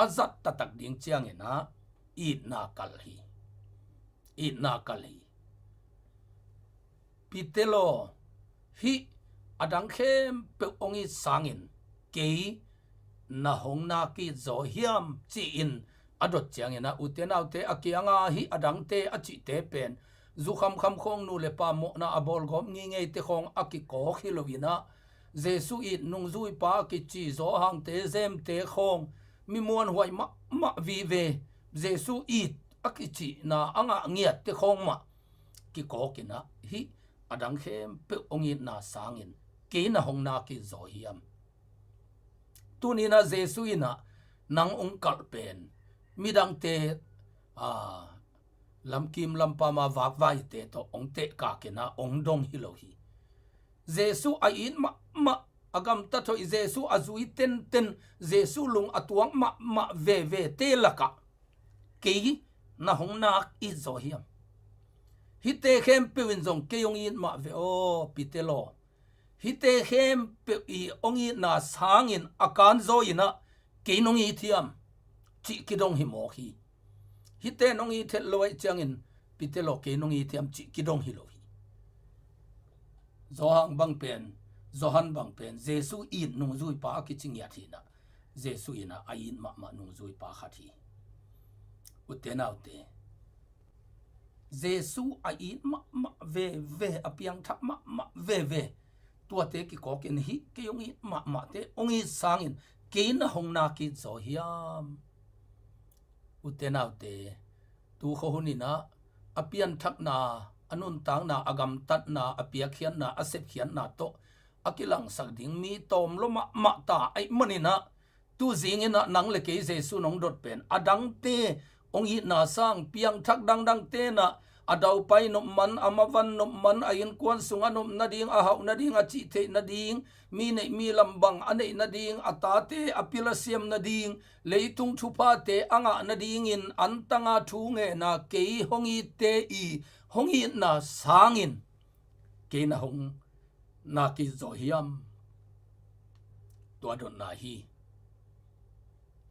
a zat taktak ding ciangin ah itna kalh hi. Itna kalh hi. Peter aw, hih a dang khempeuh ong it sangin kei na hong nak it zaw hiam, ci-in a dot ciangin ah, ute naute, a kianga hih a dangte a cihte pen zu khamkham khawng, nu le pa mawhna a bawlgawp ngingeite khawng a kikawk hi lo in ah, Jesu it nungzuipa a kici Johan te, James te khawng, mi muanhuai mahmah vive, Jesu it a kicihna a ngah ngiatte khawng mah kikawk in ah, hih a dang khempeuh ong itna sangin kei na hong nak it zaw hiam? Tuni in ah Jesu in ah nang ong kalh pen midangte, a, lamkim lampam a vakvaite tawh ong tehkak in ah ong dong hi lo hi. Jesu a it mahmah, a gamtat hoih, Jesu a zui tenten, Jesu lung a tuak mahmah vevete lakah kei na hong nak it zaw hiam? Hihte khempeuh in zong kei hong it mah ve aw, Peter aw. Hihte khempeuh i hong itna sangin a kan zaw in ah kei nong it hiam? cih kidong hi mawk hi. Hihte nong it het lo ahih ciangin Peter aw kei nong it hiam cih kidong hi lo hi. Johan bang pen, Johan bang pen Jesu it nungzuipa a kici ngiat hi inah, Jesu in ah a it mahmah nungzuipa khat hi. Ute naute, Jesu a it mahmah veve, a piangthak mahmah veve, tuate kikawkin hih kei hong it mahmahte hong it sangin kei na hong nak it zaw hiam? Ute naute, tu khuahun in ah a pianthakna, a nuntakna, a gamtatna, a piakkhiatna, a sepkhiatna tawh a kilangsak ding mi tawm lua mahmah ta ahih manin ah, tu zing in ah nang le kei Jesu nong dot pen a dangte hong itna sang, piangthak dangdangte in ah a daupai nop man, a mavan nop man, a innkuan sung a nop nading, a hauh nading, a cih theih nading, mi neih mi lam bang a neih nading, a tate a pil a siam nading, leitung thuphate a ngah nadingin antanga thu ngen a kei hong itte i hong itna sangin kei na hong nak it zaw hiam? Tua dotna hi.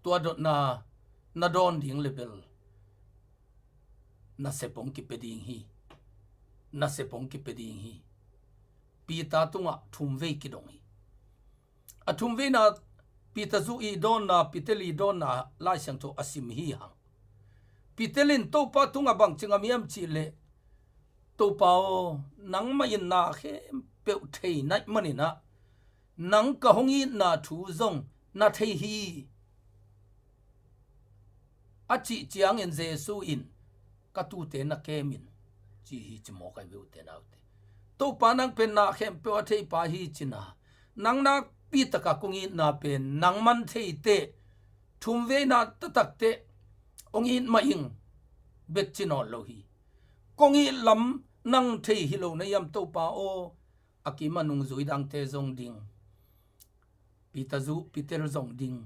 Tua dotna na dawn ding le bel nasep hong kipia ding hi. Nasep hong kipia ding hi. Peter tungah thum vei kidong hi. A thum veina Peter zu i dawnna, Peter i dawnna Lai Siangtho a sim hi hang. Peter in Topa tungah bang ci ngam hiam cih leh, Topa aw, nangmah in na khempeuh thei na hih manin ah nang ka hong itna thu zong na thei hi, a cih ciangin Jesu in ka tuute na kem in ci hi ci mawk ahi ve ute naute. Topa nang pen na khempeuh a theipa hi cin a, nang nakpi taka kong itna pen nangman thei teh, thum veina taktak teh hong it mah ing bek ci nawn lo hi. Kong it lam nang thei hi lo na hiam Topa aw? A kim a nungzui dangte zong ding, Peter zu, Peter zong ding.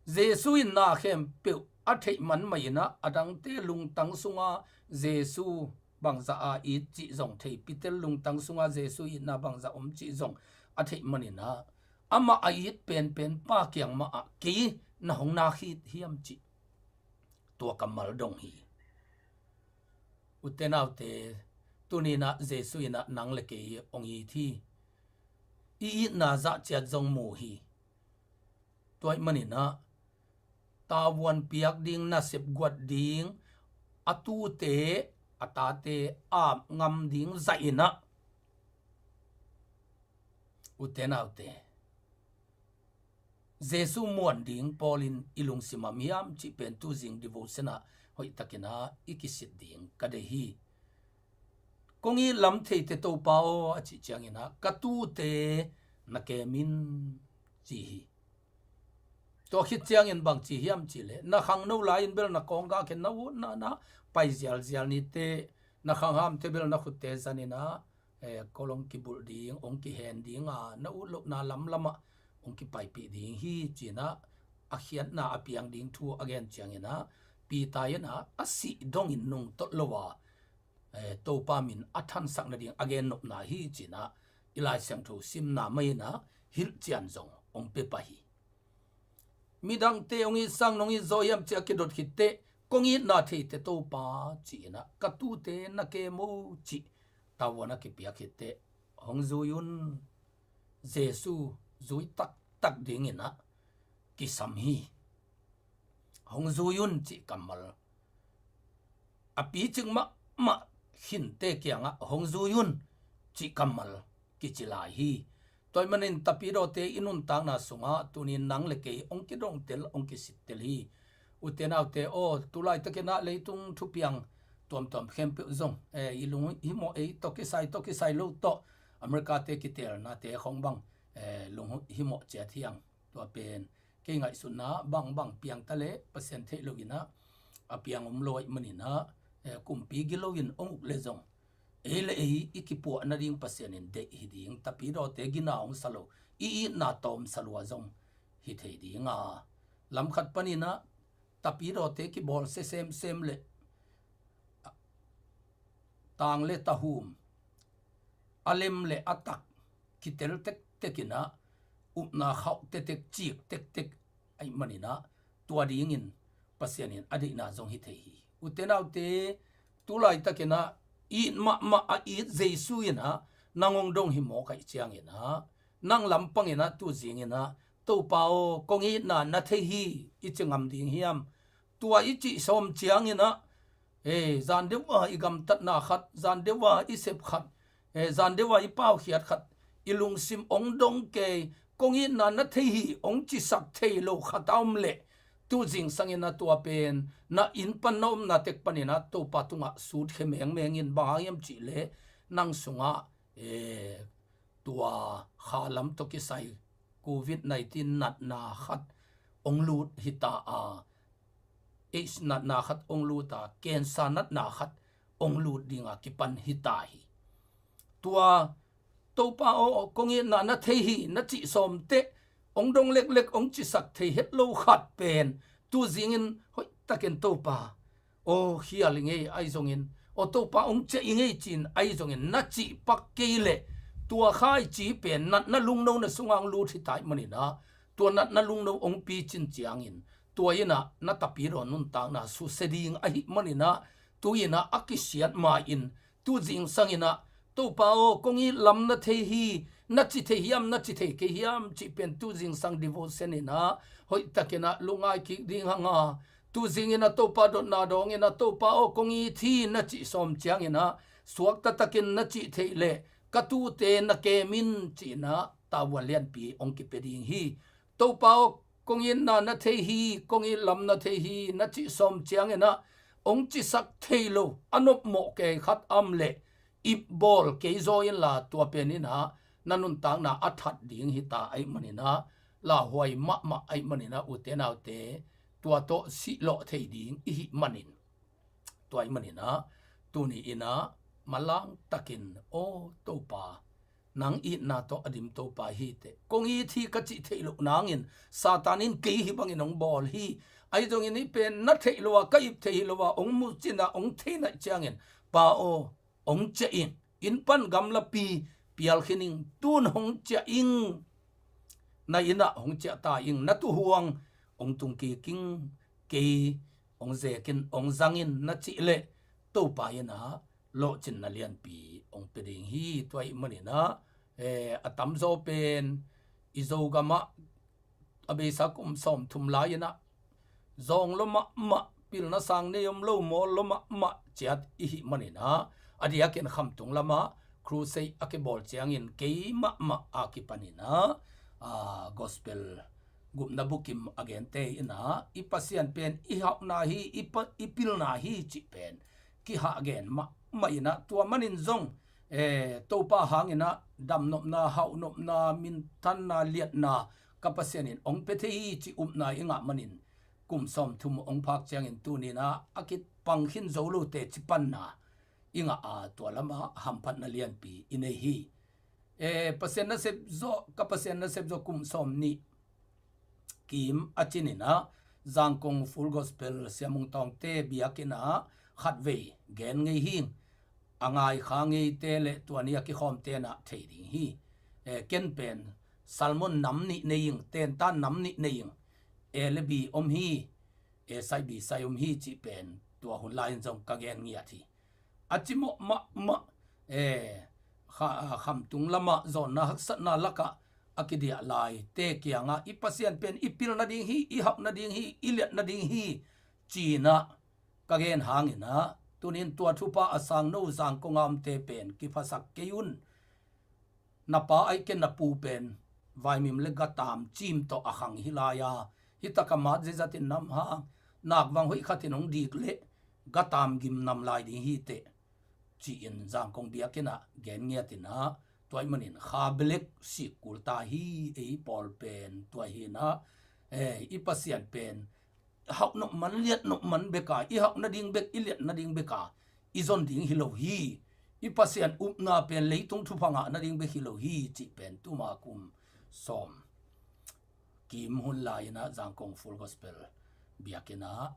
Jesu in na khempeuh a theih man mah in ah a dangte lungtang sunga Jesu bangzah a it cih zong thei, Peter lungtang sunga Jesu itna bangzah om cih zong a theih manin ah amah a it penpen pa kiang mah ah kei na hong nak it hiam cih tua kammal dong hi. Ute naute, tuni in ah Jesu in ah nang le kei hong it hi. I itna zah ciat zong mu hi. Tua ahih manin ah tavuan piak ding, nasep guat ding, a tute a tate ap ngam ding zahin ah, ute naute, Jesu muan ding Paul in i lungsim ah hiam cih pen tuzing devotion ah hoihtakin ah i kisit ding ka deih hi. Kong it lam thei teh Topa aw a cih ciangin ah ka tute na kem in ci hi. Tua khit ciangin bang ci hiam cih leh, na khangno lai-in bel na kawnggah khen, na utna na pai zialzial ni teh, na khanghamte bel na khutte zanin ah, eh, kol hong kibulh ding, hong kihen ding a, na ut lohna lamlam ah hong kipaipih ding hi ci-in ah a khiatna a piang ding thu a gen ciangin ah Peter in ah a sih dongin nungtolh lo a, eh, Topa min a thansak nading a gennopna hi ci-in ah i Lai Siangtho simna mah in ah hilhcian zong hong pia pah hi. Midangte hong it sang nong it zaw hiam ci a kidot khit teh, kong itna thei teh Topa ci-in ah ka tute na kem aw cih tavuan a kipiak khit teh, hong zui un, Jesu zui taktak dingin ah kisam hi. Hong zui un cih kammal a picing mahmah khinte kiangah hong zui un cih kammal kici lai hi. Tua ahih manin tapidawte i nuntakna sungah tuni-in nang le kei hong kidongtel, hong kisittel hi. Ute naute aw, tu laitakin ah leitung thupiang tuamtuam khempeuh zong, eh, i lunghimawh, ei tawh kisai, tawh kisai lo tawh America-te kiteelnate khong bang, eh, lunghimawh ciat hi hang. Tua pen kei ngaihsutna bangbang piang ta leh Pasian theih loin ah a piang om lo ahih manin ah, eh, kumpi gilo in hong uk leh zong ei le ei i kipuah nading Pasian in deih hi ding, tapidawte gina hong sa lo, i itna tawm sa lua zong hi thei ding a, lam khat panin ah tapidawte kibawl sia semsem leh tang le tahum, a lem le a tak kitel tektek in ah, upna khauh tektek, cik tektek ahih manin ah, tua dingin Pasian in a deihna zong hi thei hi. Ute naute, tu laitakin ah it mahmah a it Jesu in ah nang hong dong hi mawk ahih ciangin ah, nang lampangin ah tu zingin ah, Topa aw, kong itna na thei hi, i ci ngam ding hiam? Tua i cih sawm ciangin ah, eh, zan deuh a i gamtatna khat, zan deuh a i sep khat, eh, zan deuh a i paukhiat khat, i lungsim hong dong kei, kong itna na thei hi, hong cisak thei lo khat a om leh, tu zingsangin ah tua pen na inn pan na omna tek panin ah Topa tungah sut khia mengmeng in. Bang hang hiam cih leh nang sungah, eh, tua kha lam tawh kisai Covid nineteen natna khat hong lut hi ta a, AIDS natna khat hong lut a, cancer natna khat hong lut dinga kipan hi ta hi. Tua Topa aw, kong itna na thei hi, na cih sawm teh, hong dong leklek, hong cisak thei het lo khat pen tu zingin hoihtakin Topa aw, khial i ngei ahi zongin, aw, Topa hong ciah i ngei ci-in ahi zongin na cih pak kei leh, tua kha i ci pen natna lungno na sungah hong lut hi ta ahih manin ah, tua natna lungno hong picin ciangin, tua in ah na tapidaw nuntakna susia ding ahih manin ah, tu in ah a kisiat ma-in, tu zingsangin ah, Topa aw, kong it lam na thei hi, na ci thei hiam, na ci thei kei hiam cih pen tu zingsang devotion in ah hoihtakin ah lungngai kik ding hang a, tu zingin ah Topa dotna dawngin ah, Topa aw, kong it hi, na cih sawm ciangin ah suakta takin na cih theih leh ka tuute na kem in ci-in ah tavuan lianpi hong kipia ding hi. Topa aw, kong itna na thei hi, kong it lam na thei hi, na cih sawm ciangin ah hong cisak thei lo a nopmawh kei khat a om leh, ip bawl kei zaw inla, tua pen in ah na nuntakna a that ding hi ta ahih manin ah, lauhuai mahmah ahih manin ah, ute naute, tua tawh sihlawh thei ding i hih manin, tua ahih manin ah, tuni in ah manlang takin, aw Topa, nang itna tawh a dim Topa hi teh, kong it hi ka cih theih loh nangin Satan in kei hih bangin hong bawl hi. Ahi zongin hih pen na theih lo a, ka ip theih hi lo a, hong mucin ah hong thei naih ciangin, Pa aw, hong ciah ing, inn pan gamlapi pial khin ing, tun hong ciah ing, na inn ah hong ciah ta ing, na tuhuang hong tung kik ing, kei hong zek in, hong zang in, na cih leh Topa in ah lawhcinna lianpi hong pia ding hi. Tua ahih manin ah, eh, a tamzaw pen i Zogam ah a beisa kum sawmthum lai-in ah zawng lua mahmah, pilna sang nei om lo, mawl lua mahmah ciat i hih manin ah, a diakin Khamtung lamah crusade a kibawl ciangin kei mahmah a kipanin ah, a, gospel gupna bukim a gente in ah, i Pasian pen i hauhna hi, i pa, i pilna hi cih pen kihah gen mahmah in ah, tua manin zong, eh, Topa hangin ah damnopna, hauhnopna, minthanna, liatna ka Pasian in hong pia thei hi cih upna i ngah manin, kum sawmthum hong phak ciangin tuni in ah a kipang khin zo lo teci panna i ngah a, tua lamah hamphatna lianpi i nei hi. Eh, Pasian nasep zaw, ka Pasian nasep zaw kum sawmnih kim a cin in ah, Zangkong Full Gospel Sia Mung Tawngte biakinn ah khatvei gen ngei hi. A ngai kha ngeite le tua ni a kikhawmte in ah thei ding hi. Eh, ken pen sermon nam nih nei ing, tentan nam nih nei ing, A le B om hi, A sai B sai om hi cih pen tua hun lai-in zong ka gen ngiat hi. A cimawh mahmah, eh, kha, Khamtung lamah zawnna haksatna lakah a kidiah laite kiangah i Pasian pen i pil nading hi, i hauh nading hi, i liat nading hi, ci-in ah ka gen hangin ah, tuni-in tua thupha a sang no Zangkong a omte pen kiphasak kei un. Na pa ahih kei na pu pen vaimim le gatam cim tawh a khang hi lai a, hi taka mat zeizat in nam hang, nak vang hoih khat in hong dik leh gatam gim nam lai ding hi teh, ci-in Zangkong biakinn ah gen ngiat in ah, tua ahih manin kha belek sik kul ta hi. Ei pawl pen tua hi-in ah, eh, i Pasian pen hauh nop man, liat nop man bek a, i hauh nading bek, i liat nading bek a i zon ding hi lo hi. I Pasian upna pen leitung thupha ngah nading bek hi lo hi cih pen tuma kum sawm kim hun lai-in ah Zangkong Full Gospel biakinn ah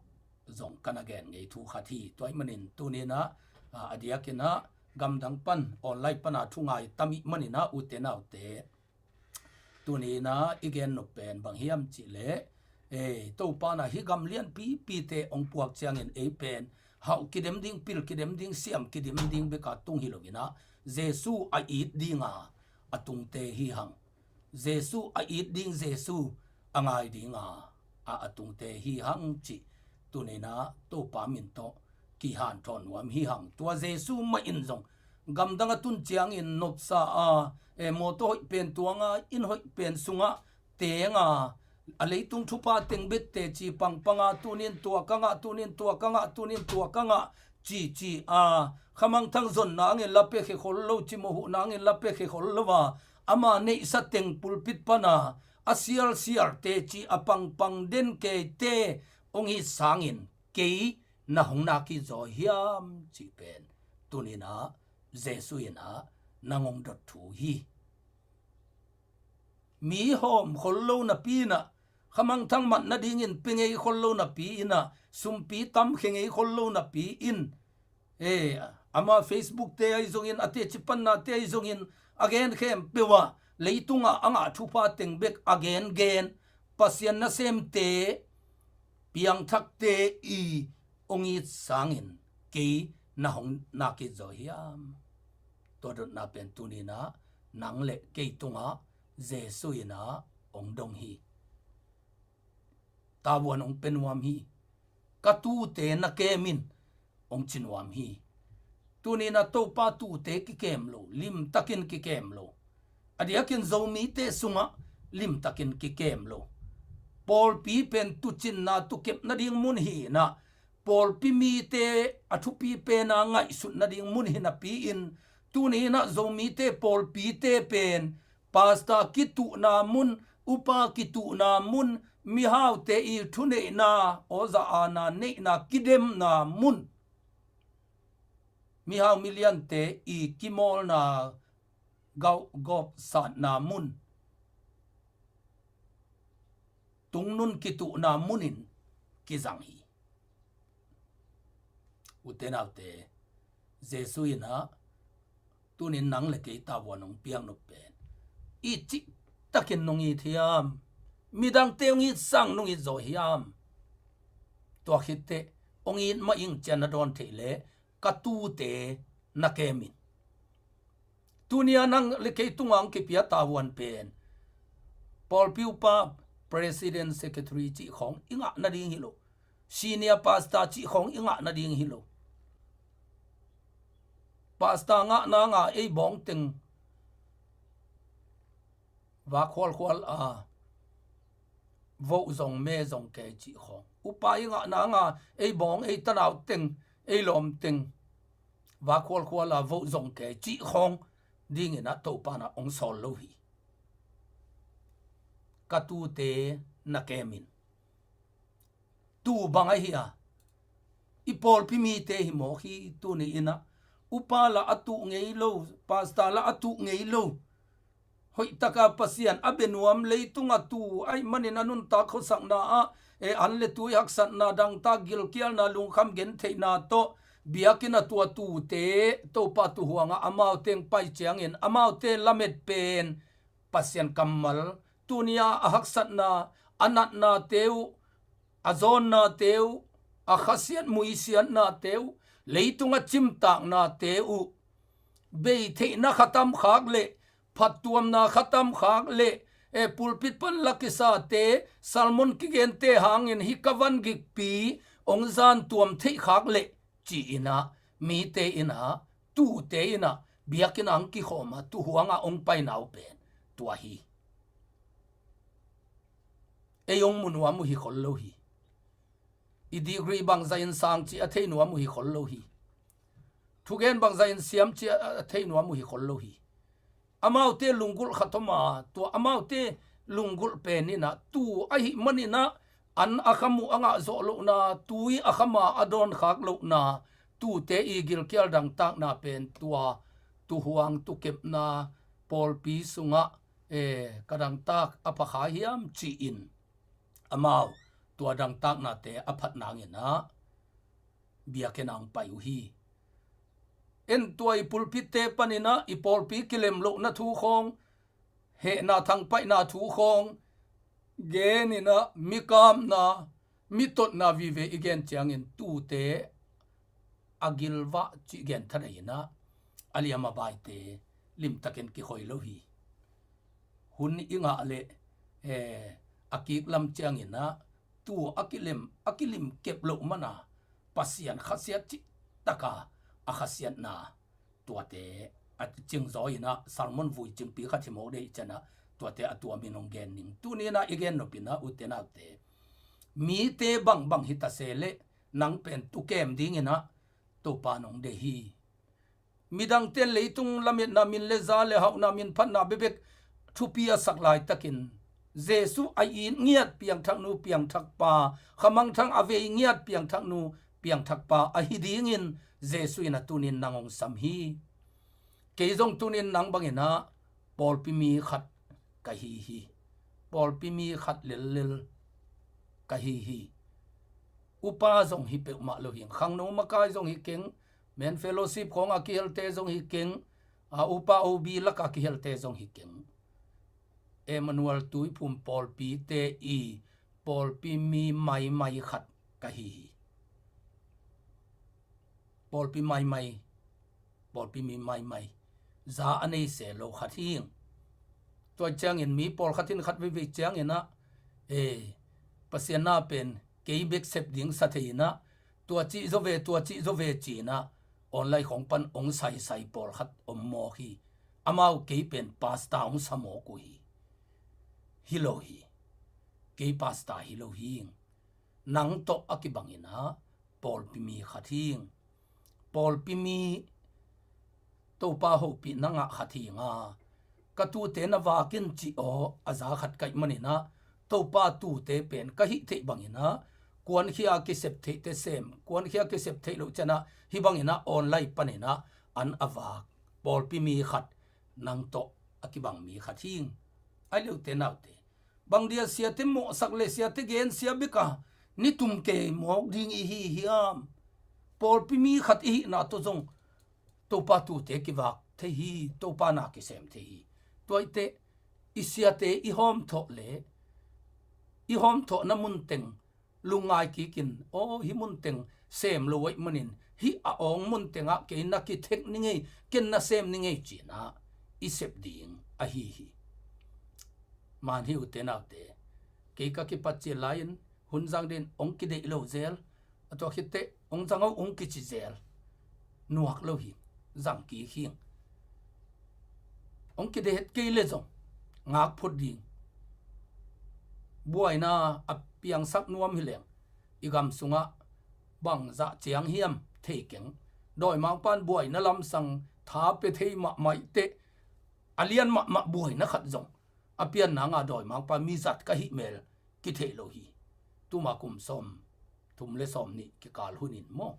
zong ka na gen ngei thu khat hi. Tua ahih manin tuni-in ah, a, a diakin ah gamdang pan online pan a thu ngai tam ih manin ah, ute naute, tuni-in ah i gen nop pen bang hiam cih leh, Ei, Topa in ah hih gam lianpipite hong puak ciangin ei pen hauh kidem ding, pil kidem ding, siam kidem ding bek a tung hi lo in ah, Jesu a it ding a, a tungte hi hang. Jesu a it ding, Jesu a ngai ding a, a, a tungte hi hang cih tuni in ah Topa min tawh kihanthawn nuam hi hang. Tua Jesu mah in zong gamdang a tun ciangin nopsa a, e, mawtaw hoih pen tuang a, inn hoih pen sungah teng a, a leitung thupha teng bek teci pangpang a, tuni in tua ka ngah, tuni in tua ka ngah, tuni in tua ka ngah, cici a, khamangthang zon nangin la pia khe khol lo, cimawh huh nangin la pia khe khol lo a, ama neihsa teng pulpit pan a, a sialsial teci a pangpang den keite hong it sangin kei na hong nak hi zaw hiam cih pen tuni in ah Jesu in ah nang hong dot thu hi. Mi hawm khol lo napi in ah, khamangthang mat nadingin pia ngei khol lo napi in ah, sumpi tam khe ngei khol lo napi in, e, ama Facebook te ahi zongin, a teci panna te ahi zongin, a gen khempeuh ah leitungah a ngah thupha teng bek a gengen, Pasian nasemte, piangthakte i hong it sangin kei na hong nak hi zaw hiam? Tua dotna pen tuni in ah nang le kei tungah Jesu in ah hong dong hi. Tavuan hong pia nuam hi. Ka tuute na kem in, hong ci nuam hi. Tuni in ah Topa tuute kikem lo, limtakin kikem lo. A diakin Zomite sungah limtakin kikem lo. Pawlpi pen tuucinna, tuukep nading mun hi in ah, pawlpi mite a thupi pen a ngaihsut nading mun hi napi in, tuni in ah Zomite pawlpite pen pastor kituhna mun, upa kituhna mun, mihaute i thuneihna, awza aana neihna, kidemna mun, mihau miliante i kimawlna, gawp, gawp satna mun, tungnun kituhna munin kizang hi. Ute naute, Jesu in ah tunin nang le kei tavuan hong piak nop pen i cihtakin nong it hiam? Midangte hong it sang nong it zaw hiam? Tua khit teh hong it mah ing ci-a na dawn theih leh ka tuute na kem in. Tuni a nang le kei tungah hong kipia tavuan pen pawlpi upa, president, secretary cih khawng i ngah nading hi lo. Senior pastor cih khawng i ngah nading hi lo. Pastor ngah nang a ei bawng teng vak khualkhual a, voh zong me zong kei cih khawng. Upa i ngah nang a ei bawng, ei tanau teng, ei lawm teng vak khualkhual a, voh zong kei cih khawng dingin ah Topa in ah hong sawl lo hi. Ka tuute na kem in. Tuu bang ahi a, i pawlpi mite hi mawk hi. Tuni in ah upa lah a tuh ngei lo, pastor lah a tuh ngei lo. Hoihtaka Pasian a bia nuam, leitungah tuu ahih manin a nuntak khuasakna ah, e, an le tui haksatna, dangtak gilkialna, lungkham gentheihna tawh biakinn a tua tuute Topa tuuhuangah amaute hong pai ciangin amaute lamet pen Pasian kammal, tuni a a haksatna, a natnate uh, a zawnnate uh, a khasiat muisiatnate uh, leitung a cimtaknate uh, bei theihna khatam khak leh, phattuamna khatam khak leh, e, pulpit pan la kisate, sermon kigente hangin hih ka van gikpi hong zantuam theih khak leh, ci-in ah, mite in ah, tuute in ah, biakinn ah hong kikhawm a, tuuhuang ah hong paina uh pen tua hi. Ei hong mu nuam uh hi khol lo hi. I degree bangzah in sang cih a thei nuam uh hi khol lo hi. Thugen bangzah in siam cih a, a thei nuam uh hi khol lo hi. Amaute lunggulh khat om a, tua amaute lunggulh pen in ah, tuu ahih manin ah, an a kham uh a ngah zawh lohna, tui a kham a a dawn khak lohna, tuute i gilkial dangtakna pen tua tuuhuang, tuukepna, pawlpi sungah, e, ka dangtak a pha kha hiam ci-in amau tua dangtaknate a phat nangin ah biakinn ah hong pai uh hi. En, tua i pulpitte panin ah i pawlpi kilem lohna thu khawng, hehna thangpaihna thu khawng, genin ah, mi kamna, mi totna vive i gen ciangin tuute a gilvah cih gen thadah in ah, a liam a baite limtakin kikhoi lo hi. Hun i ngah leh, eh, a kiklam ciangin ah, tua a kilem, a kilim kep loh mana Pasian khasiat cih taka a khasiatna tuate a cingzaw in ah, sermon vui cingpi khat hi mawk dei ciangin ah, tuate a tuamin hong gen ning. Tuni in ah i gen nop in ah, ute naute, mite bangbang hi ta se leh, nang pen tukem dingin ah Topa in hong deih hi. Midangte in leitung lametna, min le za le hauhna, min phatna bekbek thupi a sak laitakin, Jesuh a it ngiat piangthaknu piangthakpa, khamangthang a vei ngiat piangthaknu piangthakpa ahi dingin Jesuh in a tunin nang hong sam hi. Kei zong tunin nang bangin ah pawlpi mi khat ka hi hi. Pawlpi mi khat lellel ka hi hi. Upa zong hi peuhmah lo hi. Khangno makai zong hi keng. Men fellowship khawng a kihelte zong hi keng. A upa O B lak a kihelte zong hi keng. Emmanuel Tuiphum pawlpite i pawlpi mi maimai khat ka hi hi. Pawlpi maimai, pawlpi mi maimai, za a nei se lo khat hi ing. Tua ciangin mi pawlkhat in khat veivei ciangin ah, eh, Pasian na pen kei bek sep ding sa thei in ah, tua cih zaw ve, tua cih zaw ve ci-in ah, online khawng pan hong saisai pawlkhat om mawk hi. Amau kei pen pastor hong sa mawk uh hi. Hi lo hi. Kei pastor hi lo hi ing. Nang tawh a kibangin ah pawlpi mi khat hi ing. Pawlpi mi Topa hopihna ngah khat hi ing a, ka tuute na vak in cih aw a za khat ka hih manin ah, Topa tuute pen ka hih theih bangin ah, kuankhia kisep theihte sem, kuankhia kisep theih loh ciangin ah, hih bangin ah online panin ah an a vak pawlpi mi khat, nang tawh a kibang mi khat hi ing. Ai le ute naute, bang dia siate mawhsak le siate gensia bek a nitum kei mawk ding i hi hiam? Pawlpi mi khat i hihna tawh zong Topa tuute kivak thei hi, Topa na kisem thei hi. Tua hi teh, i siate i hawmthawh le i hawmthawhna mun teng lungngai kikin, aw, hih mun teng sem lo ahih manin, hih a awng mun tengah kei na kithek ni ngei, ken na sem ni ngei ci-in ah i sep ding ahi hi. Man hi ute naute, kei ka kipat cil lai-in hun zang dingin hong kideih lo zel, a tua khit teh hong zang o hong kici zel. Nuak lo hi, zang kik hi ing. Hong kideih het kei le zong ngak phot ding. Buaina a piangsak nuam hi leng, i gam sungah bangzah ciang hiam thei keng. Dawimangpa'n buaina lamsang tha pia thei mahmah hi teh, a lian mahmah buaina khat zong a pianna nga dawimangpa mi zat ka hih mel kithei lo hi. Tuma kum sawm thum le sawm nih kikal hun in maw,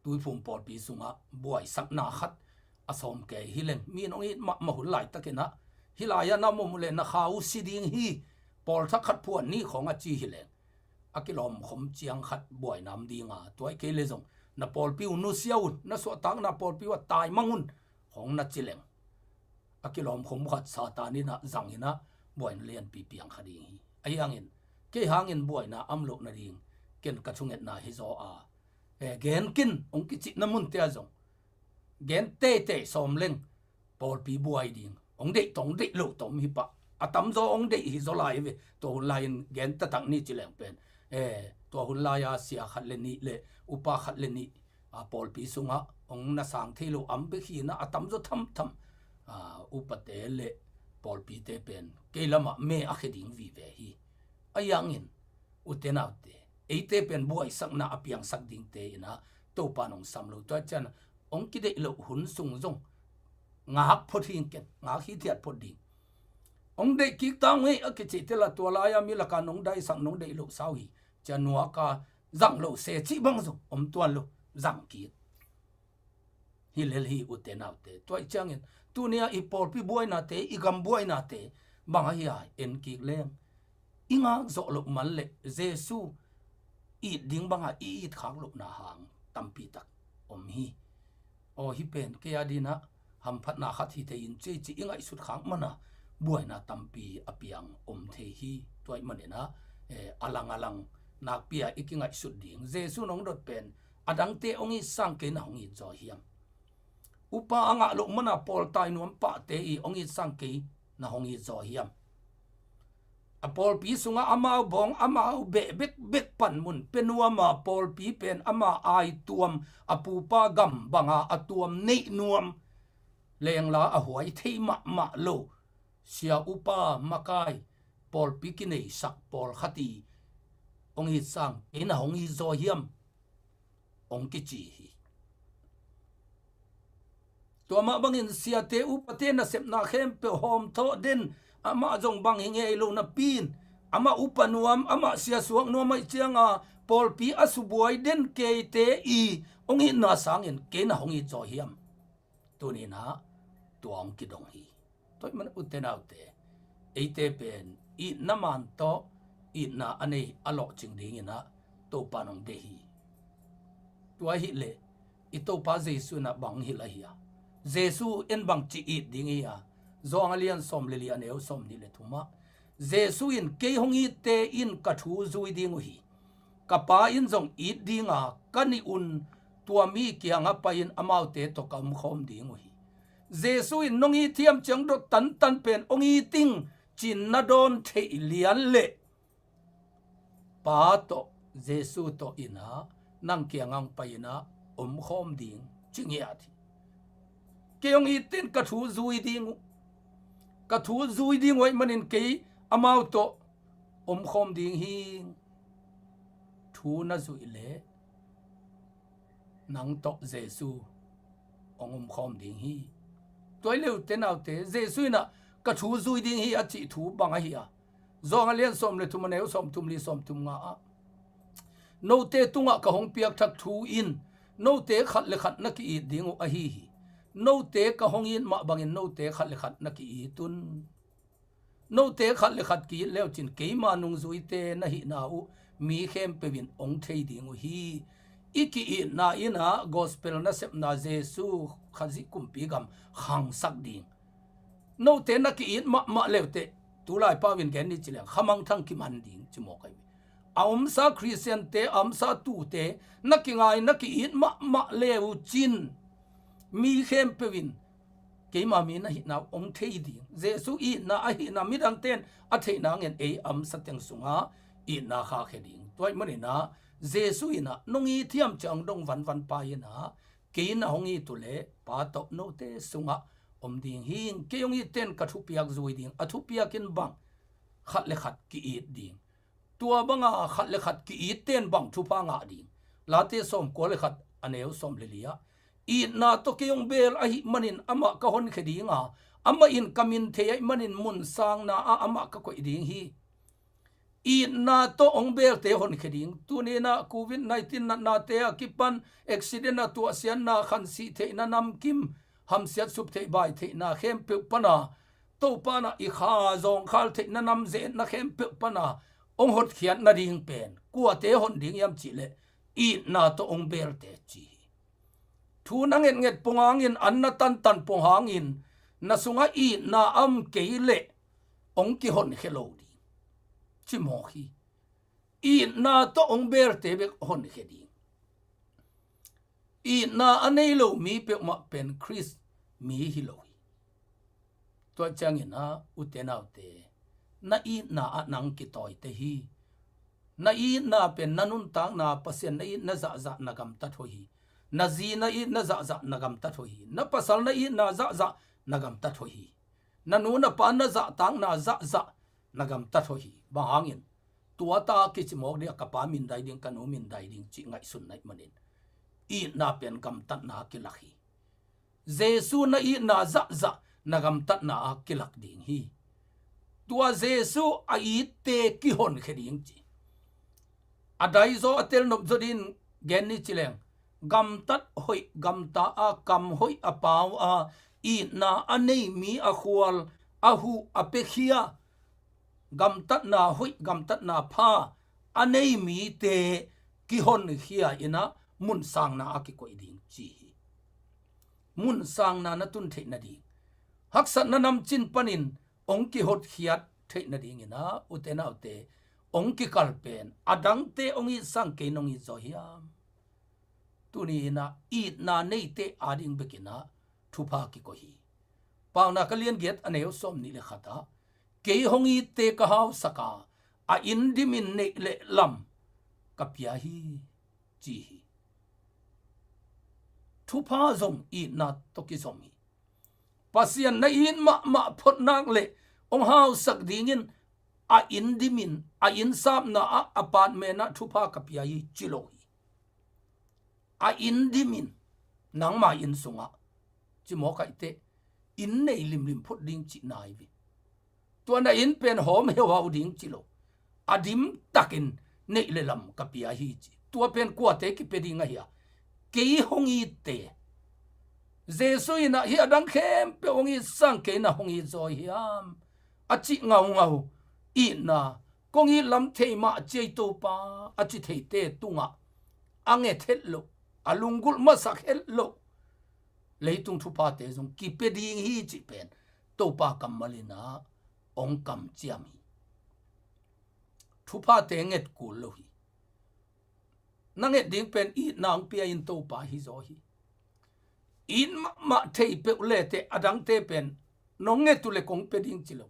Tuiphum pawlpi sungah buaisakna khat a sawm kei hi leng, mi in hong it mahmah hun laitakin ah, hih lai-ah na om uh leh na kha uh si ding hi, pawlthak khat phuan ni khawng a ci hi leng, a kilawmkhom ciang khat buaina om ding a, tua hi kei le zong na pawlpi uh nusia un, na suahtakna pawlpi uh a taimang un khawng na ci leng, a kilawmkhom khat Satan in ah zang in ah buaina lianpi piang kha ding hi. Ahi hangin kei hangin buaina om loh nading ken ka thungetna hi zaw a, eh, gen kin hong kicihna munte ah zong gen teitei sawm leng pawlpi buai ding. Hong deih tawh hong deih loh tawh om hi pah. A tamzaw hong deih hi zaw lai hi ve. Tua hun lai-in gen taktak ni ci leng pen, eh, tua hun lai-a sia khat le nih le upa khat le nih, a, pawlpi sungah hong na sang thei lo om bek hi in ah, a tamzaw thamtham, a, upate le pawlpite pen kei lamah me a khia ding vive hi. Ahi hangin ute naute, eite pen buaisakna a piangsak dingte in ah Topa in hong sam lo. Tua ciang hong kideih loh hun sung zong ngak phot hi ing ken, ngak hithiat phot ding. Hong deih kik ta ung ei a kicih teh la, tua lai-a mi lakah nong daisak, nong deih loh sau hi, ci-a nuak a zang lo se cih bang zong om tuan lo, zang kik. Hi lel hi ute naute. Tua hi ciangin tuni-a i pawlpi buainate, i gam buainate bang ahi a en kik leng, i ngak zawh loh man le Jesu it ding banga i it khak lohna hang tampi tak om hi. Aw, hih pen kei a dingin ah hamphatna khat hi thei in ci, ci i ngaihsut khak man a, buaina tampi a piang om thei hi. Tua ahih manin ah, eh, a lang a lang nakpi-a i kingaihsut ding. Jesu in hong dot pen, "A dangte hong it sang kei na hong it zaw hiam? Upa a ngah loh mana pawltai nuam pahte i hong it sang kei na hong it zaw hiam? A pawlpi sungah amau bawng, amau beh bekbek panmun pia nuam a, pawlpi pen ama aituam, a pupa gam banga a tuam neih nuam, lengla a huai thei mahmah lo, sia, upa, makai, pawlpi kineisak pawlkhat i hong it sang kei na hong it zaw hiam?" hong kici hi. Tua mah bangin siate upate nasepna khempeuh hawmthawh den, amah zong bang hi ngei lo napi-in, amah upa nuam, amah sia suak nuam ahih cianga pawlpi a subuai den keite i hong itna sangin kei na hong it zaw hiam? Tuni-in ah tua hong kidong hi. Tua ahih manin ute naute, eite pen itna man tawh itna a nei a lawhcing dingin ah Topa in hong deih hi. Tua ahih leh i Topa Jesu in ah bang hilh ahi a? Jesu in bangci it ding hi a? Johan a lian sawm le li, a neu sawmnih le thum ah, Jesu in, "Kei hong itte in ka thu zui ding uh hi. Ka Pa in zong it dinga, ka nih un tua mi kiangah pai-in amaute tawh ka omkhawm ding uh hi." Jesu in, "Nong it hiam?" ci-a hong dot tantan pen, "Hong it ing," ci-in na dawn theih lian leh, Pa tawh, Jesu tawh in ah nang kiangah hong pai-in ah omkhawm ding, ci ngiat hi. "Kei hong itte in ka thu zui ding uh, ka thu zui ding uh ahih manin kei amau tawh omkhawm ding hi." Thu na zuih leh nang tawh Jesu hong omkhawm ding hi. Tua ahih leh ute naute, Jesu in ah ka thu zui ding hi a cih thu bang ahi a? Johan a lian sawm le thum, a neu sawmthum li, sawmthum nga ah, "Note tungah ka hong piakthak thu in note khat le khat na ki-it ding uh ahi hi. Note ka hong it mah bangin note khat le khat na ki-it un. Note khat le khat ki-it le uh cin, keima nungzuite na hihna uh mi khempeuh in hong thei ding uh hi." I ki-itna in ah gospel nasepna, Jesu Khazih kumpi gam khangsak ding. Note na ki-it mahmah le uh teh, tulai pau in gen ni ci leng, khamangthang kiman ding ci mawk ahi. A omsa Khristiante, a omsa tuute na kingai, na ki-it mahmah le uh cin, mi khempeuh in keima mi na hihna uh hong thei ding. Jesu itna ahihna midangte in a theihna ngen, ei a omsa teng sungah itna khahkhia ding. Tua ahih manin ah Jesu in ah, "Nong it hiam?" ci-a hong dong vanvan pa in ah, "Kei na hong it uh leh Pa tawh note sungah om ding hi. Kei hong itte in ka thupiak zui ding." A thupiak in bang? Khat le khat ki-it ding. Tua banga khat le khat ki-itte in bang thupha ngah ding? Late sawmkua le khat, a neu sawm le li ah, "Itna tawh kei hong beel ahih manin amah ka honkhia dinga, amah in ka min thei ahih manin mun sangna ah amah ka koih ding hi." Itna tawh hong beelte honkhia ding. Tuni-in ah covid nineteen natnate a kipan, accident a tuahsiatna, khansih theihna, namkim, hamsiat suptheih baitheihna khempeuh pana, Topa in ah i kha zawngkhal theihna, namze-etna khempeuh pana hong hotkhiat nading pen kuate hon ding hiam cih leh, itna tawh hong beelte ci hi. Thu na ngetnget pong hangin, an na tantan pong hangin, na sungah itna a om kei leh hong kihonkhia lo ding, ci mawk hi. Itna tawh hong beelte bek honkhia ding. Itna a nei lo mi peuhmah pen Khrist mi hi lo hi. Tua ciangin ah, ute naute, na itna ah nang kitawite hi. Na itna pen na nuntakna, Pasian na itna zahzah na gamtat hoih hi. Na zi na itna zahzah na gamtat hoih hi. Na pasal na itna zahzah na gamtat hoih hi. Na nu na pa na zahtakna zahzah na gamtat hoih hi. Bang hangin? Tua ta kici mawk ding, ka pa mindai ding, ka nu mindai ding cih ngaihsun na hih manin, itna pen gamtatna ah kilak hi. Jesu na itna zahzah na gamtatna ah kilak ding hi. Tua Jesu a itte kihonkhia ding ci. A daizaw a telnop zaw dingin gen ni ci leng, gamtat hoih, gamta a, kam hoih a pau a, itna a nei mi a khual, a huh, a piakhia, gamtatna hoih, gamtatna pha a nei mite kihonkhia in ah mun sangna ah kikoih ding ci hi. Mun sangna na tun theih nading, haksatna namcin panin hong kihotkhiat theih nadingin ah, ute naute, hong kikal pen a dangte hong it sang kei nong it zaw hiam? Tuni in ah itna neite ading bekin ah thupha kikoih hi. Paunak a lian giat a neu sawm nih le khat ah, kei hong itte ka hausak a, a inn dimin neih le lam ka pia hi, ci hi. Thupha zong itna tawh kizom hi. Pasian na it mahmah photnak le hong hausak dingin a inn dimin, a inn sapna ah, apartment ah thupha ka pia hi, ci lo hi. A inn dimin, nangma inn sungah, ci mawk ahih teh, inn nei limlim phot ding cihna hi ve. Tua na inn pen hawm heuhau ding ci lo. A dim takin neih le lam ka pia hi, ci. Tua pen kuate kipia ding ahi a? Kei hong itte. Jesu in ah hih a dang khempeuh hong it sang kei na hong it zaw hiam? A cih ngaungau itna, kong it lam thei mah ci ei Topa, a ci theite tungah a nget het loh, a lunggulh masak het loh leitung thuphate zong kipia ding hi, cih pen Topa kammal in ah hong kamciam hi. Thuphate nget kul lo hi. Na nget ding pen itna hong pia in Topa hi zaw hi. It mahmah thei peuh le teh a dangte pen nong nget uh le kong pia ding ci lo.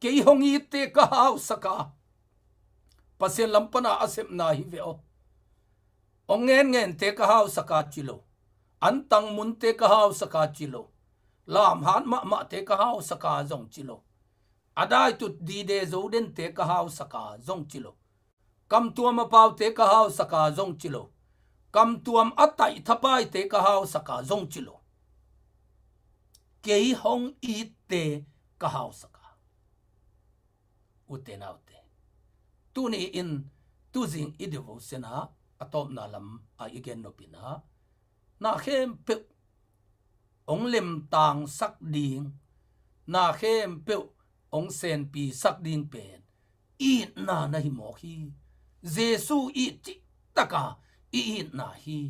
Kei hong itte ka hausak a, Pasian lam pana a sepna hi ve aw. Hong ngen ngente ka hausak a ci lo. Antang munte ka hausak a ci lo. Lamhat mahmahte ka hausak a zong ci lo. A daitut dide zo dente ka hausak a zong ci lo. Kamtuam a paute ka hausak a zong ci lo. Kamtuam a taih thapaite ka hausak a zong ci lo. Kei hong itte ka hausak a. Ute naute, tuni in tuzing i devotion ah a tawpna lam a i gen nop in ah, na khempeuh hong lemtangsak ding, na khempeuh hong senpisak ding pen itna na hi mawk hi. Jesu it cihtak a i itna hi.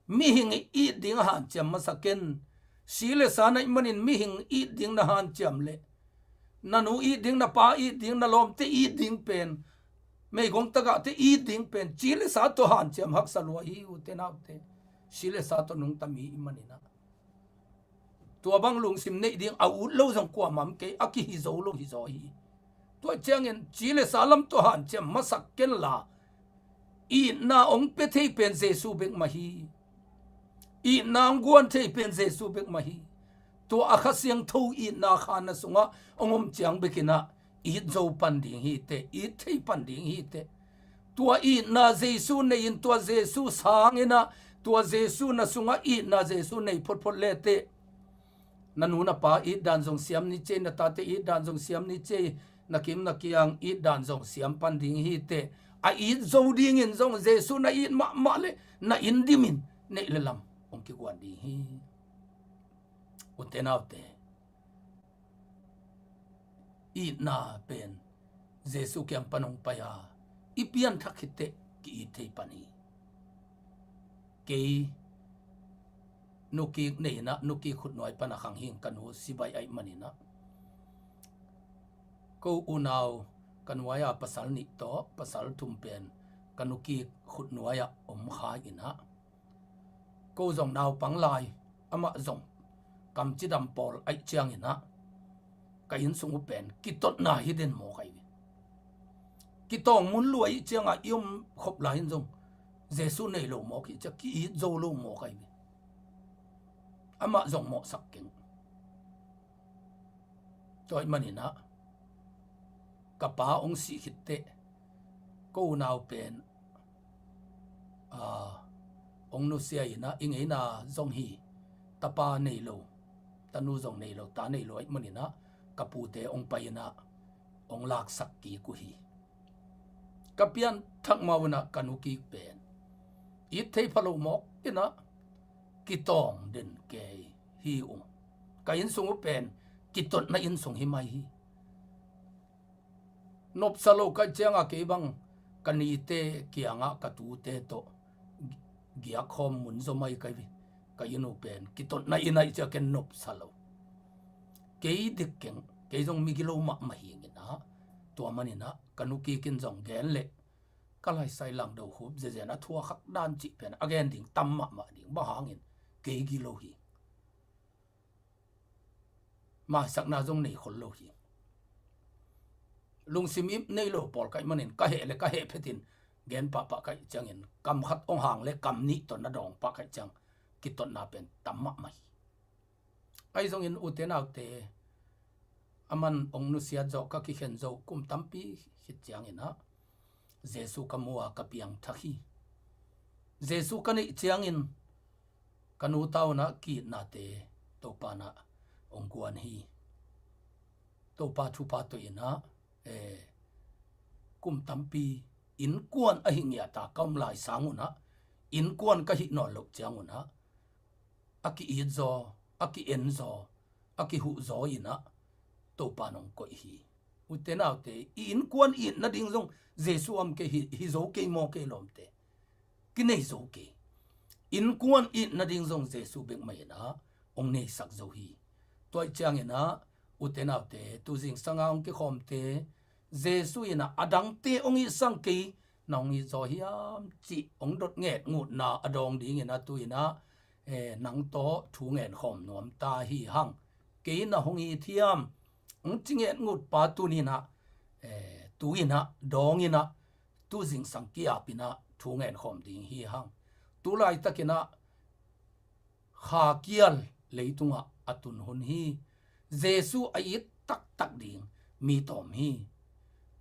Mihing it ding a hanciam masa ken. Si le sa na hih manin mihing it ding na hanciam leh, na nu it ding, na pa it ding, na lawmte it ding pen, meigong tagahte it ding pen ci le sa tawh hanciam haksa lua hi, ute naute. Si le sa tawh nungta mi i hih manin ah, tua bang lungsim neih ding a ut lo zong kuamah om kei, a kihi zo lo hi zaw hi. Tua ciangin ci le sa lam tawh hanciam masak ken la, itna hong pia thei pen Jesu bek mah hi. Itna hong guan thei pen Jesu bek mah hi. Tua a Kha Siangtho itna kha na sungah hong om ciang bekin ah it zo pan ding hi teh, it thei pan ding hi teh. Tua itna Jesu nei in, tua Jesu sang in ah, tua Jesu na sungah itna Jesu nei photphot le teh, na nu na pa it dan zong siam ni ci ei, na tate it dan zong siam ni ci ei, na kim na kiang it dan zong siam pan ding hi teh. A it zo dingin zong Jesu na it mahmah leh na inn dimin neih le lam hong kiguan ding hi. Ute naute, itna pen Jesu kiang pan hong pai a, i pianthak khit teh ki-it thei pan hi. Kei nukik nei in ah, nukik khutnuai pan a khang hing ka nu sibai ahih manin ah, ko unau ka nuai-a pasal nih tawh pasal thum pen ka nukik khutnuai ah om kha in ah, ko zong naupang lai, amah zong kamcidam pawl ahih ciangin ah, ka inn sung uh pen kitotna hi den mawk ahi ve. Kitawng mun lua ahih ciangah i om khop lai in zong Jesu nei lo mawk hi ciah, ki-it zo lo mawk ahi ve. Amah zong mawhsak keng. Tua ahih manin ah, ka pa hong sih khit teh, ko unau pen, aa, hong nusia in ah, i ngeina zong hi, tapa nei lo, tanu zong nei lo, ta nei lo ahih manin ah, ka pute hong pai in ah, hong laksak kik uh hi. Ka pianthak mah un ah ka nukik pen it thei pha lo mawk in ah, kitawng den kei hi ung. Ka inn sung uh pen kitotna inn sung hi mai hi. Nopsa lo ka hih ciangah kei bang ka nite kiangah ka tute tawh giak khawm mun zaw mai ka hi ve. Ka inn uh pen kitotna inn ahih ciah ken nopsa lo. Kei dik keng, Kei zong migilo mahmah hi ing in ah, tua manin ah ka nu kik in zong gen leh ka laisai langdo khup zezen a thuakhak dan cih pen a gen ding tam mahmah ding, bang hangin kei gilo hi. Maisakna zong nei khol lo hi. Lungsim ip nei lo pawl ka hih manin ka heh le ka heh phetin gen pahpah ka hih ciangin kam khat hong hang le kam nih tawh na dawng pah ka hih ciang kitotna pen tam mahmah hi. Ahi zongin ute naute, a man hong nusiat zawh ka kikhen zo kum tampi khit ciangin ah Jesu ka mu a ka piangthak hi. Jesu ka neih ciangin ka nu taunah ki-itnate Topa nah hong guan hi. Topa thupha tawh in ah, eh, kum tampi innkuan ahi ngiata ka om lai sang un ah, innkuan ka hih nawn loh ciang un ah, a ki-it zaw, a ki-en zaw, a kihuh zaw in ah Topa nong koih hi. Ute naute, i innkuan it nading zong Jesu om kei hi, hi zo kei maw kei lawmte. Kinei zo kei. Innkuan it nading zong Jesu bek mah in ah hong neisak zo hi. Tua ih ciangin ah ute naute, tu zingsang a hong kikhawmte, Jesu in ah a dangte hong ihsang kei, na hong it zaw hiam cih hong dot ngetngutna a dawng dingin ah tu in ah, eh, nang tawh thu ngen khawm nuam ta hi hang. Kei na hong it hiam, hong ci ngetngut pa tu in ah, eh, tu in ah, dawng in ah, tu zingsang ki-ap in ah thu ngen khawm ding hi hang. Tu laitakin ah Kha kial leitungah a tun hun hi. Jesu a it taktak ding mi tawm hi.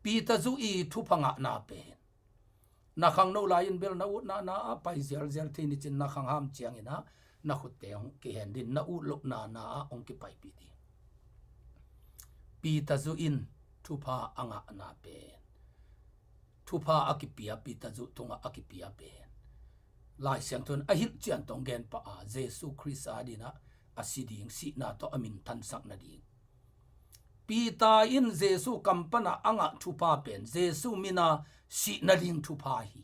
Peter zu i thupha ngahna pen, na khangno lai-in bel na utna na ah pai zialzial thei nicin, na khangham ciangin ah na khutte hong kihen ding, na ut lohna na ah hong kipaipih ding. Peter zu in thupha a ngahna pen, thupha a kipia, Peter zu tungah a kipia pen, Lai Siangtho in a hilh cian tawh hong gen pah a, Jesu Khrist adingin ah a si ding, sihna tawh a minthansak nading. Peter in Jesu kam panah a ngah thupha pen Jesu min a sih nading thupha hi.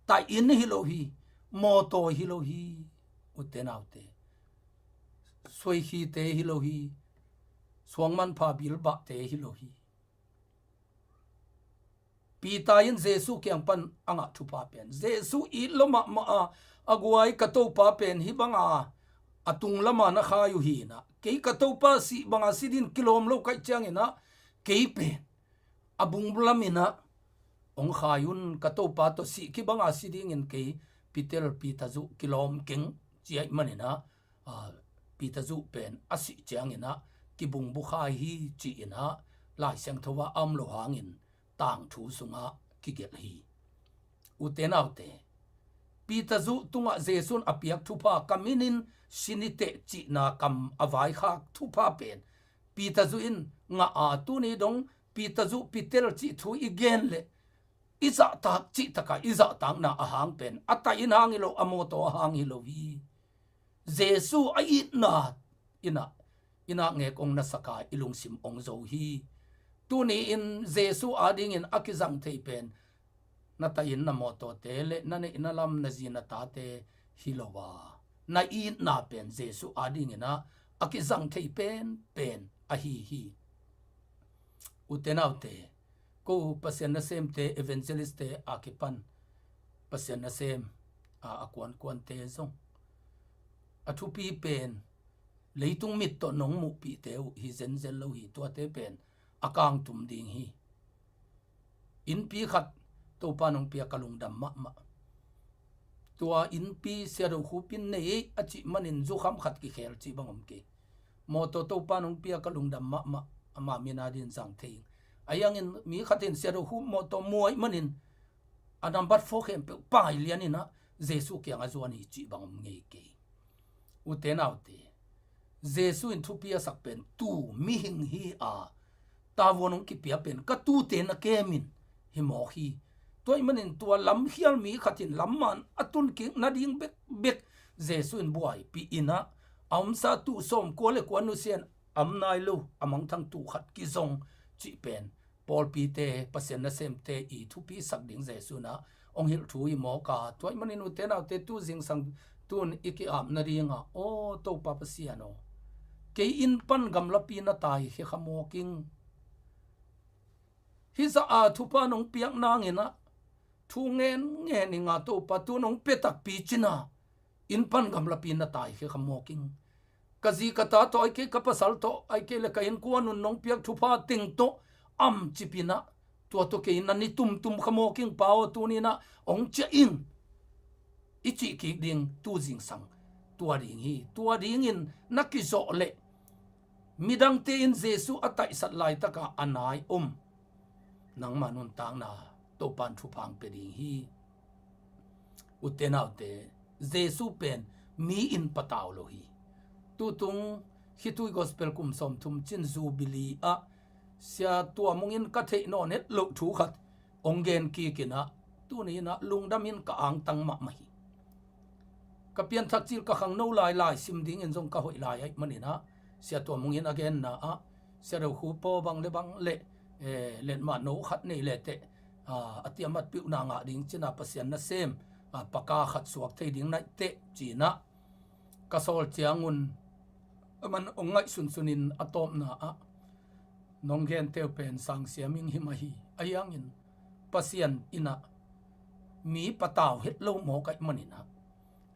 Taih inn hi lo hi. Mawtaw hi lo hi. Ute naute, suaikhite hi lo hi. Suangmanpha bilbahte hi lo hi. Peter in Jesu kiang pan a ngah thupha pen, Jesu it lua mahmah a, a guai, ka Topa pen hih banga a tung lama na khai uh hi in ah, kei ka Topa sih banga si dingin kilawm lo ka hih ciangin ah, kei pen a bung lamin ah hong khai un, ka Topa tawh sih kibanga si dingin kei Peter, Peter zu kilawm keng, ci ahih manin ah, a, Peter zu pen a sih ciangin ah kibungbu khai hi, ci-in ah Lai Siangtho ah a om lo hangin tangthu sungah kigelh hi. Ute naute, Peter zu tungah Jesu in a piak thupha, ka min in si ni teh cihna kam a vaikhak thupha pen Peter zu in ngah a, tuni dong Peter zu, Peter cih thu i gen leh i zahtak cihtak a i zahtakna a hang pen a taih inn hang hi lo, a mawtaw a hang hi lo hi. Jesu a itna in ah, i nakngek hong nasak a, i lungsim hong zo hi. Tuni-in Jesu adingin a kizang thei pen na taih inn, na mawtawte le na neih na lam, na zi na tate hi lo a, na itna pen Jesu adingin ah a kizang thei penpen ahi hi. Ute naute, ko Pasian nasemte, evangelistte a kipan, Pasian nasem a, a kuankuante zong, a thupi pen leitung mit tawh nong muhpihte uh hi zenzen lo hi. Tuate pen a kangtum ding hi. Innpi khat Topa nong pia, ka lungdam mahmah. Tua innpi Sia Do Khup in nei ei a cih manin zukham khat kikhel cih bang om kei. Mawtaw Topa nong pia, ka lungdam mahmah, ama min adingin zang thei ing. Ahi hangin mi khat in Sia Do Khup mawtaw muh ahih manin a nambat four khempeuh pai lian in ah Jesu kiangah zuan hi cih bang om ngei kei. Ute naute, Jesu in thupi a sak pen tuu mihing hi a, tavuan hong kipia pen ka tuute na kem in hi mawk hi. Tua ahih manin tua lamkhial mi khat in lamman a tun kik nading bekbek Jesu in buaipih in ah, a omsa tuu sawmkua le kua nusia in a om nai lo, a mangthang tuu khat kizong cih pen pawlpite, Pasian nasemte i thupi sak ding Jesu in ah hong hilh thu hi mawk a. Tua ahih manin ute naute, tu zingsang tun i ki-ap nading a, aw Topa Pasian aw, kei inn pan gamlapi na taikhia kha mawk ing. Hih zah a thupha nong piak nangin ah thu ngen ngen ing a, Topa, tu nong pia takpi cin a inn pan gamlapi na taikhia kha mawk ing. Ka zi ka ta tawh, ahih kei ka pasal tawh, ahih kei le ka innkuan un nong piak thupha teng tawh, am cip in ah tua tawh kei na ni tumtum kha mawk ing, Pa aw, tuni in ah hong ciah ing, i cih kik ding tu zingsang tua ding hi. Tua dingin na kizawh leh midangte in Jesuh a taihsat laitak a a nai om nangma nuntakna Topa'n thupha hong pia ding hi. Ute naute, Jesuh pen mi in patau lo hi. Tutung khitui gospel kum sawmthum cin Jubilee ah Sia Tua Mung in ka theih nawn het loh thu khat hong gen kik in ah, tuni in ah lungdam in ka angtang mahmah hi. Ka pianthak cil ka khangno lai, lai sim dingin zong ka hoih lai ahih manin ah, Sia Tua Mung in a genna ah, Sia Do Khup aw, bang le bang le, eh, letmah no khat nei le teh, ah, a tiamat piuhna ngah ding cin a Pasian nasem, ah, paka khat suak thei ding na hi teh, ci in ah ka sawl ciangun, aman hong ngaihsunsun in a tawpna ah, nong gente uh pen Sang Sia Ming hi mah hi. Ahi hangin Pasian in ah mi patau het lo mawk ahih manin ah,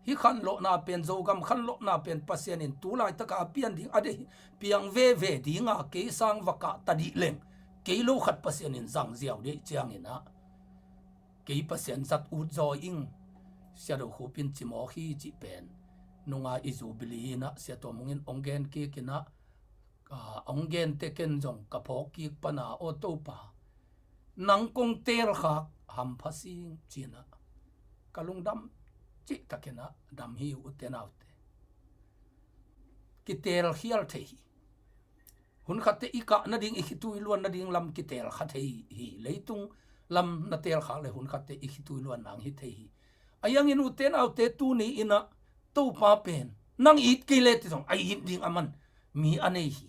hih khanlawhna pen, Zogam khanlawhna pen Pasian in tu laitak a a pian ding, a deih, piang veve ding a, kei sang va kah ta dih leng, kei lo khat Pasian in zang ziau dih ciangin ah, kei Pasian zat ut zaw ing, Sia Do Khup in ci mawk hi, cih pen nung a i Jubilee in ah Sia Tua Mung in hong gen kik in ah, ah, hong gen teh ken zong ka phawk kik pan a, aw Topa, nang kong teelkhak hampha sing, ci in ah ka lungdam cihtak in ah dam hi, ute naute. Kiteelkhial thei hi. Hun khat teh i kah nading, i khitui luan nading lam kiteelkha thei hi. Leitung lam na teelkhak le hun khat teh i khitui luan nang hi thei hi. Ahi hangin ute naute, tuni in ah Topa pen nang it kei le teh zong a it ding aman mi a nei hi.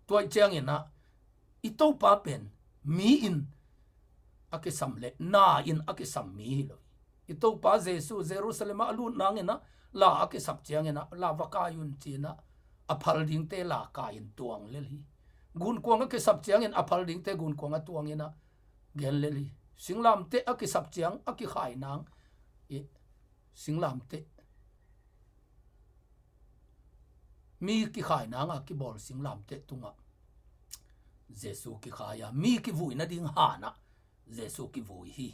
Tua ahih ciangin ah i Topa pen mi in a kisam le na in a kisam mi hi lo hi. I Topa Jesuh Jerusalem ah a lut nangin ah la a kisap ciangin ah, la va kai un, ci in ah a phal dingte la kai in tuang lel hi. Gunkuang a kisap ciangin a phal dingte gunkuang ah tuang in ah gen lel hi. Singlamteh a kisap ciang a kikhai nang, i singlamteh, mi kikhai nang a kibawl singlamteh tungah Jesuh kikhai a, mi kivui nading han ah Jesuh kivui hi.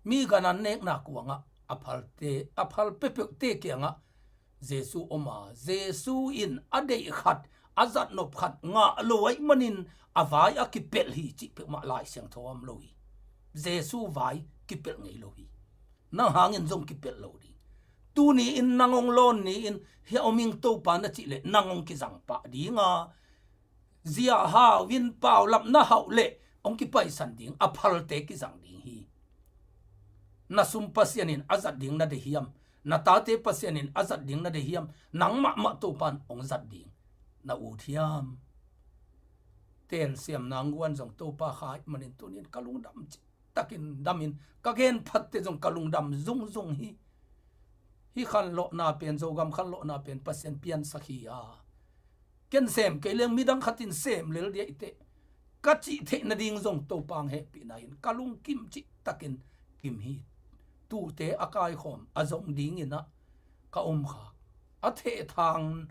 Mi gan an nekna kuang ah a phalte, a phal peuhpeuhte kiangah Jesuh om a, Jesuh in a deih khat, a zat nop khat ngah lo ahih manin a vai a kipelh hi cih peuhmah Lai Siangtho ah om lo hi. Jesuh vai kipelh ngei lo hi. Nang hangin zong kipelh lo ding. Tuni in nang hong lawn ni in, hia om ing Topa na cih leh nang hong kizang pah ding a, zia hau in, paulap na hauh leh hong kipaisan ding, a phalte kizang ding hi. Na sum Pasian in a zat ding na deih hiam? Na tate Pasian in a zat ding na deih hiam? Nang mahmah Topa'n hong zat ding na ut hiam? Telsiam nang guan zong Topa kha ahih manin tuni in ka lungdam cihtakin dam in, ka gen phatte zong ka lungdam zungzung hi. Hih khanlawhna pen, Zogam khanlawhna pen Pasian piansak hi a, ken sem kei leng midang khat in sem lel dih ahih teh ka cih theih nading zong Topa hong hehpihna in ka lungkim cihtakin kim hi. Tute a kaikhawm a zong dingin ah ka om khak, a thehthang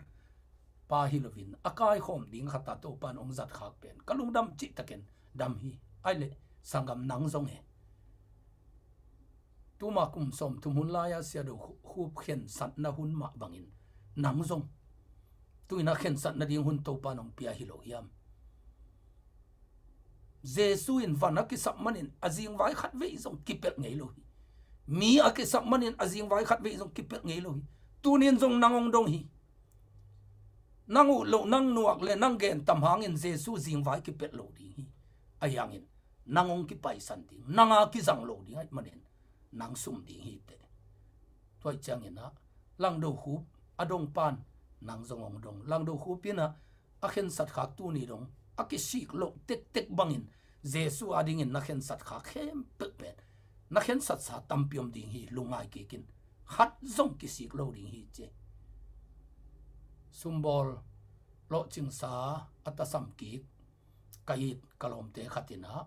pa hi loin a kaikhawm ding khat a Topa'n hong zat khak pen ka lungdam cihtakin dam hi. Ahih leh sanggam, nang zong e, tuma kum sawmthum hun lai-a Sia Do Khup khensatna hun mah bangin nang zong tu-in a khensat nading hun Topa'n hong pia hi lo hiam? Jesuh in van a kisap manin a zingvai khatvei zong kipelh ngei lo hi. Mi a kisap manin a zingvai khatvei zong kipelh ngei lo hi. Tuni in zong nang hong dong hi. Nang uh loh, nang nuak le nang gen tam hangin Jesuh zingvai kipelh lo ding hi. Ahi hangin nang hong kipaisan ding, nang a kizang lo ding ahih manin nang sum ding hi teh. Tua ahih ciangin ah Lang Do Khup a dong pa'n nang zong hong dong. Lang Do Khup in ah a khensat khak tuni dong a kisik loh tektek bangin Jesuh adingin na khensat khak khempeuh pen na khensatsa tampi om ding hi. Lungngai kik in, khat zong kisik lo ding hi ci. Sumbawl lawhcingsa a tasam kik ka it ka lawmte khat in ah,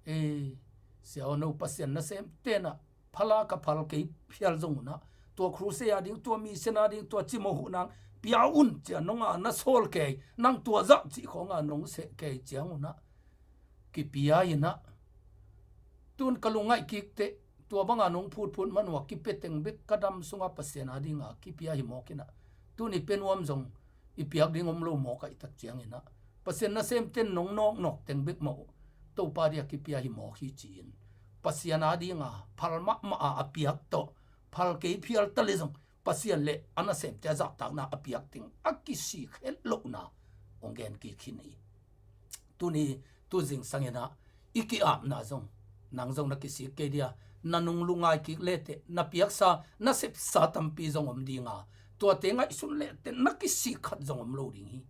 "E, Sia aw, no Pasian nasem tenah phala ka phal kei phial zong un ah, tua crusade a ding, tua mission a ding, tua cimawh huh nang pia un cia nong a na sawl kei, nang tua zah cih khawng a nong seh kei ciang un ah kipia in ah, tun ka lungngaih kik teh, tua banga nong phutphut man uh a kipia teng bek ka dam sungah Pasian a dinga kipia hi mawk in ah, tun i pia nuam zong i piak ding om lo mawk ahih tak ciang in ah, Pasian nasem ten nong nawknawk teng bek mawh uh Topa dia kipia hi mawk hi," ci-in Pasian a dinga phal mahmah a a piak tawh phal kei phial ta le zong Pasian le a nasemte a zahtakna a piak teng a kisik het lohna hong gen kik hi. Tuni tu zingsang in ah i ki-apna zong, nang zong na kisik kei dia, na nung lungngai kik leteh na piaksa na sepsa tampi zong om dinga, tuate ngaihsun leteh na kisik khat zong om lo ding hi.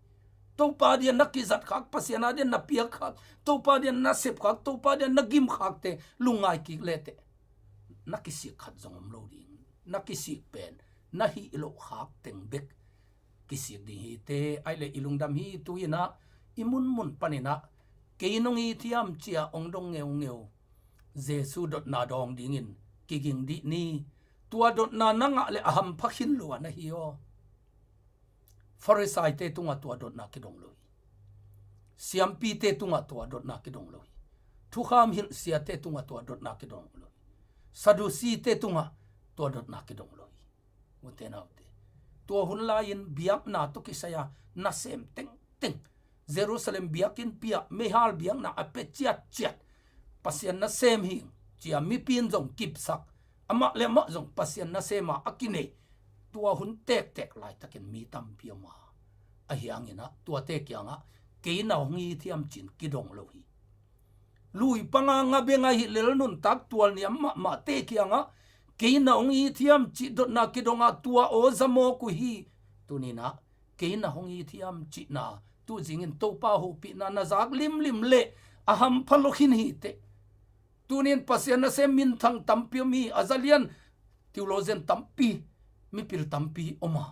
Topa dia na kizat khak, Pasian a dia na piak khak, Topa dia na sep khak, Topa dia na gim khakte lungngai kik leteh na kisik khat zong om lo ding. Na kisik pen na hih loh khak teng bek kisik ding hi. Te aih le i lungdam hi. Tu in ah i munmun pan in ah kei nong it hiam ci-a hong dong ngeungeu Jesu dotna dawng dingin kiging dih ni. Tua dotna na ngah le a hampha khin lua na hi aw. Farisaite tungah tua dotna kidong lo hi. Siampite tungah tua dotna kidong lo hi. Thukham hilh siate tungah tua dotna kidong lo hi. Sadusite tungah tua dotna kidong lo hi. Ute naute, tua hun lai-in biakna tawh kisai-a nasem tengteng, Jerusalem biakinn piah meihal biakna a pia ciatciat, Pasian nasem hi cia mipi in zong kipsak, amah le amah zong Pasian nasem a a kinei, tua hun tektek laitakin mi tampi om a, ahi hangin ah tuate kiangah kei na hong it hiam ci-in kidong lo hi. Lui panga nga beng ahi lel nuntak tualniam mahmahte kiangah kei na hong it hiam cih dotna kidong a, tua aw za mawk uh hi. Tuni in ah kei na hong it hiam cihna tu zingin Topa hopihna na zak limlim le a hampha lo khin hi teh. Tuni in Pasian nasem minthang tampi om hi. A za lian theologian tampi, mipil tampi om a,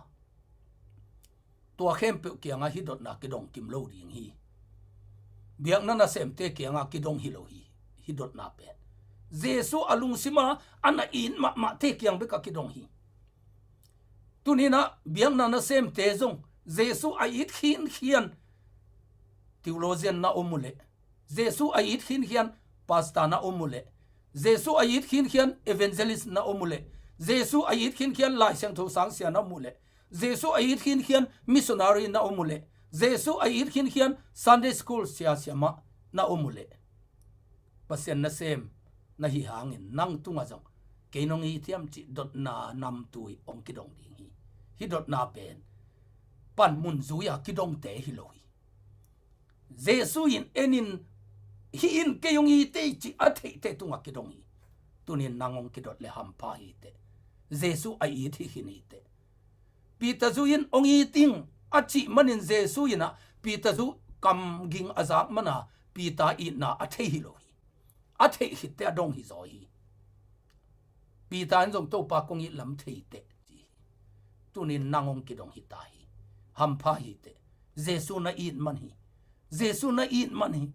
tua khempeuh kiangah hih dotna kidong kim lo ding hi. Biakna nasemte kiangah kidong hi lo hi. Hih dotna pen Jesu a lungsima a na it mahmahte kiang bek a kidong hi. Tuni in ah biakna nasemte zong Jesu a it khinkhian theologian na om uh leh, Jesu a it khinkhian pastor na om uh leh, Jesu a it khinkhian evangelist na om uh leh, Jesu a it khinkhian Lai Siangtho sangsia na om uh leh, Jesu a it khinkhian missionary na om uh leh, Jesu a it khinkhian Sunday school siasia mah na om uh leh, Pasian nasem na hi hangin nang tungah zong kei nong it hiam cih dotna namtui hong kidong ding hi. Hih dotna pen panmun zui-a kidongte hi lo hi. Jesu in en in, hih in kei hong it ei cih a theihte tungah kidong hi. Tuni in nang hong kidot le hampha hi teh. Jesu a it hi khin hi teh. Peter zu in hong it ing a cih manin Jesu in ah Peter zu kam ging a zak man a Peter itna a thei hi lo hi. A theih khit teh a dong hi zaw hi. Peter in zong Topa kong it lam thei teh ci hi. Tuni in nang hong kidong hi ta hi. Hampha hi teh. Jesu na it man hi. Jesu na it man hi.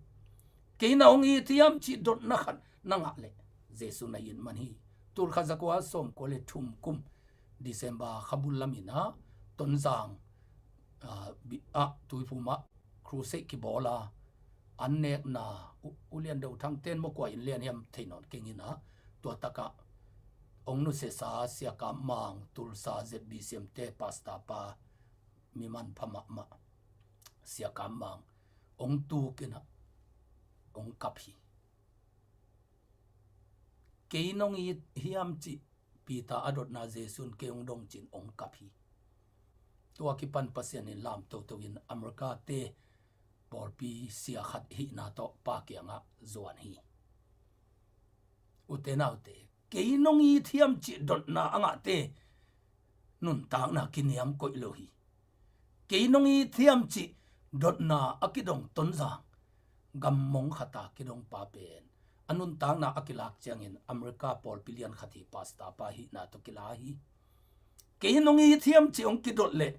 Kei na hong it hiam cih dotna khat na ngah leh Jesu na it man hi. Tul khat za kua sawm kua le thum kum December kha bul lam in ah Tonzang, ah, bi-, ah, Tuiphum ah crusade kibawl a, an nekna U, U Lian Do Thang ten maw kua in lian hiam thei nawn keng in ah, tua takah hong nusiasa Sia Kam Mang, Tulsa Z B C M te pastor pa, mi manpha mahmah Sia Kam Mang hong tuk in ah hong kap hi. Kei nong it hiam cih Peter a dotna Jesu in kei hong dong ci-in hong kap hi. Tua kipan Pasian in lam toto in America te pawlpi sia khat hihna tawh pa kiangah zuan hi. Ute naute, kei nong it hiam cih dotna a ngahte nuntakna kiniam koih lo hi. Kei nong it hiam cih dotna a kidong Tonzang gam mong khata kidong pa pen a nuntakna a kilak ciangin America pawlpi lian khat hi, pastor pa hihna tawh kila hi. Kei nong it hiam cih hong kidot leh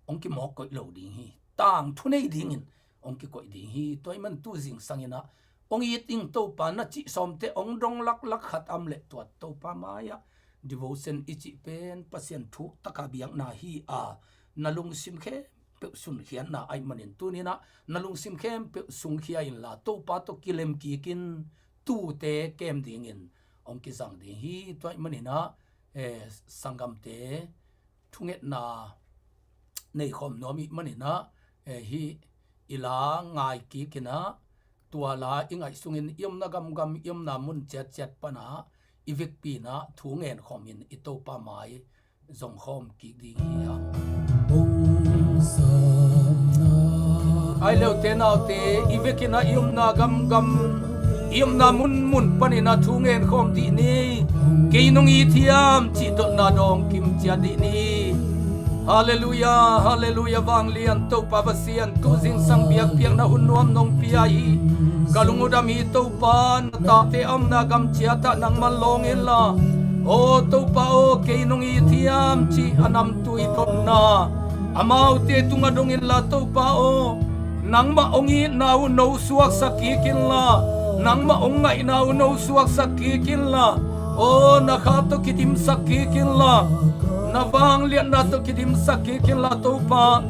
hong kimawk koih lo ding hi. ang thunei dingin hong kikoih ding hi. Tua ahih man tu zingsang in ah hong it ing Topa, na cih sawmte hong dong laklak khat a om leh tua Topa mai-ah devotion i cih pen Pasian thu taka biakna hi a, na lungsim khempeuh sunkhiatna ahih manin tuni-in ah na lungsim khempeuh sungkhia inla Topa tawh kilem kikin tuute kem dingin hong kizang ding hi. Tua ahih manin ah, eh, sanggamte thungetna neikhawm nuam ih manin ah, eh, hih i la ngai kik in ah, tua la i ngaih sungin i omna gamgam, i omna mun ciatciat pan ah i vekpi in ah thu ngen khawmin i Topa mai zong khawm kik ding hi hang. Ai leute naute, i vek in ah i omna gamgam, i omna munmun panin ah thu ngen khawm dih ni. Kei nong it hiam cih dotna dawng kim ciat dih ni. Halleluia, halleluia, vanglian Topa Pasian, tu zingsang biakpiakna hun nuam nong pia hi. Ka lung uh dam hi Topa, na tate a omna gam ciat ah nangman lawng inla. Aw Topa aw, kei nong it hiam cih a namtui dotna amaute tungah dong inla Topa aw, nangmah hong itna uh no suaksak kik inla, nangmah hong ngaihna uh no suaksak kik inla, aw na kha tawh kidimsak kik inla, na vangliatna tawh kidimsak kik inla Topa,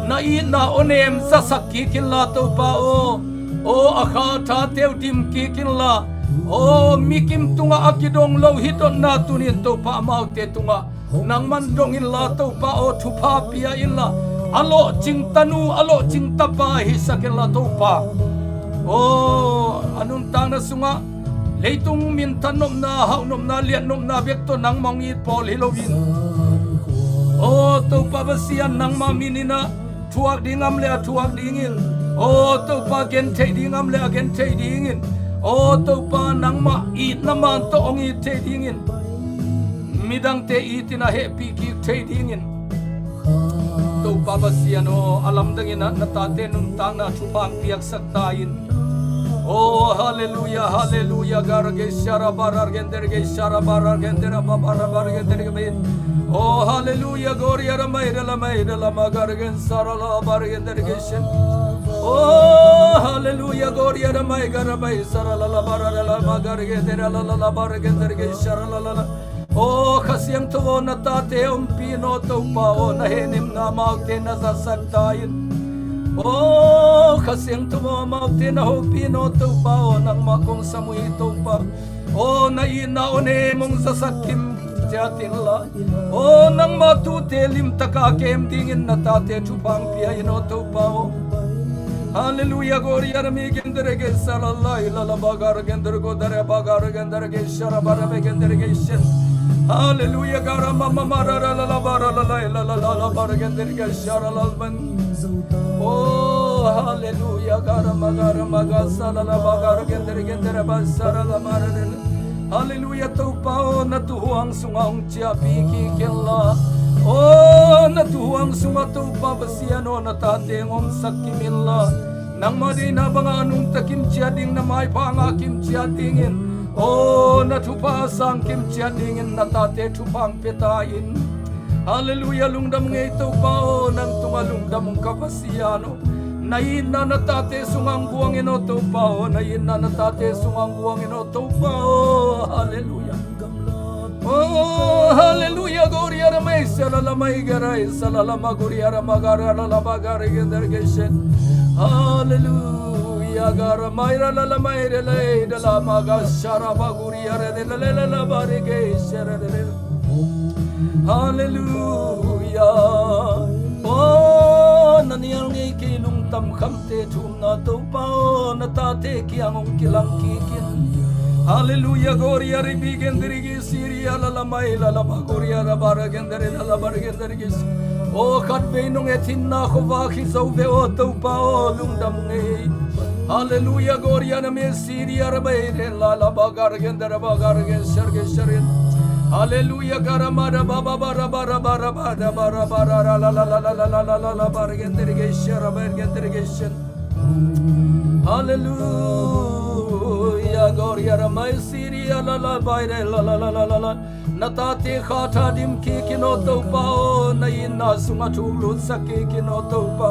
na itna aw nem zasak kik inla Topa aw. Aw a kha a thate uh dim kik inla, aw mikim tungah a kidong lo hih dotna tuni-in Topa amaute tungah nangman dong inla Topa aw, thupha pia inla, a lawhcing tanu, a lawhcing tapa hisak inla Topa. Aw a nuntakna sungah leitung minthan nopna, hauh nopna, liat nopna bek tawh nangmah hong it pawl hi loin, aw Topa Pasian, nangmah min in ah thuak ding a om leh a thuak dingin, aw Topa, gentheih ding a om leh a gentheih dingin, aw Topa, nangmah itna man tawh hong it theih dingin, midangte it in ah hehpih kik theih dingin, Topa Pasian aw, a lamdang in ah na tate nuntakna thupha hong piaksak ta in. Oh halleluia, halleluia. Garage shara bara gender ge shara bara gender ba bara bara gender ge. Oh halleluia, goria ra mai ra la mai ra la ma garage sara la bara gender ge shen. Oh halleluia, goria ra mai gara mai sara la la bara ra la ma garage dera la la la bara gender ge shara la la la. Aw Kha Siangtho aw, na tate ompih in aw Topa aw, na hehnemna amaute na zasak ta in. Aw Kha Siangtho aw, amaute na hopih in aw Topa aw, nangmah kong sam uh hi Topa. Aw na itna aw nem hong zasak kim ciat inla, aw nangmah tuute limtaka kem dingin na tate thupha hong pia in aw Topa aw. Halleluia, goria ra mi gendere ge sara lai la la bagar gendere go dare bagar gendere ge shara bara be gendere ge shen. Halleluia, gara ma ma ma ra ra la la bara la lai la la la la bara gendere ge shara la ban. Oh halleluia, gara ma gara ma ga sara la bagar gendere gendere ba sara la mara re. Halleluia, Topa aw, na tuuhuang sungah hong ciahpih kik inla. Aw na tuuhuang sungah Topa Pasian aw, na tate hong omsak kim inla. Nangmah deihna bangah a nungta kim ciat ding, na maipha a ngah kim ciat dingin, aw na thupha a sang kim ciat dingin na tate thupha hong pia ta in. Halleluia, lungdam ing ei Topa aw, nang tungah lungdam ung ka Pasian aw. Na itna na tate sungah hong guang in aw Topa aw, na itna na tate sungah hong guang in aw Topa aw. Halleluia. Oh halleluia, goria ra mai sala la mai garai sala la ma goria ra ma gara la la ba gari gendere ge shen. Halleluia, gara mai ra la la mai re lai da la ma ga shara ba goria re de la la la la ba re ge shere de. Halleluia. Oh na nial ngei kei lungtam khamte thumna Topa aw, na tate kiang hong kilang kik in. Halleluia, goria ri bi gendere gi siria la la mai la la ba goria ra bara gendere la la bara gendere gi si. Aw khatvei nong et hinna khuavak hi zo ve aw Topa aw, lungdam ing ei. Halleluia, goria na mi siria ra bai re la la ba gar gendere ba gar gen sher ge sherin. Halleluia, gara ma ra ba ba ba ra ba ra ba ra ba ra ba ra ba ra la la la la la la la la la ba re gendere ge shera ba gendere ge shen. Halleluia, goria ra mai siria la la bai re la la la la la la. Na tate kha tha dim kik in aw Topa aw, na itna sungah thuk lutsak kik in aw Topa.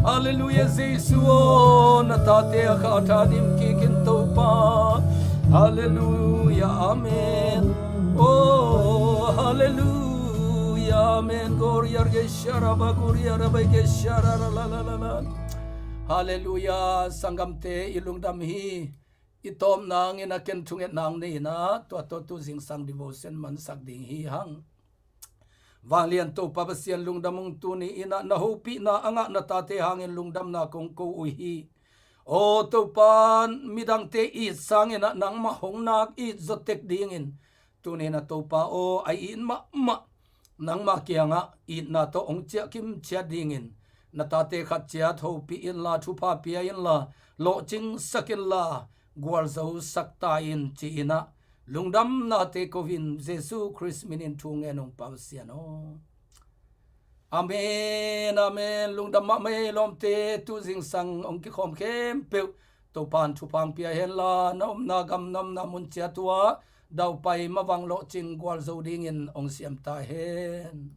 Hallelujah, Jesu aw, na tate a kha tha dim kikin Topa. Hallelujah, amen. Oh, hallelujah, amen. Goria gesharaba, goria raba gesharala. Hallelujah, sanggamte i lungdam hi. I tawpna ngin a ken thungetna ang nei inah tua tawh tu zingsang devotion mansak ding hi hang. Vanglian Topa Pasian lungdam ung, tuni inah na hopihna a ngah na tate hangin lungdamna kong ko uh hi. Aw Topa, midangte it sanginah nangmah hong nak it zawtek dingin tuni inah Topa aw, a it mahmah nangmah kiangah itna tawh hong ciah kimciat dingin na tate khat ciat hopih inla, thupha pia inla, lawhcingsak inla, gualzosak ta in ci inah lungdamnate ko in Jesu Khrist minin thu ngen ung Pa Pasian aw. Amen, amen. Lungdam mahmah ei lawmte, tu zingsang hong kikhawm khempeuh Topan thupha pia henla, na omna gam, na omna mun ciat uh ah daupai mavang lawhcing gualzo dingin hong siam ta hen.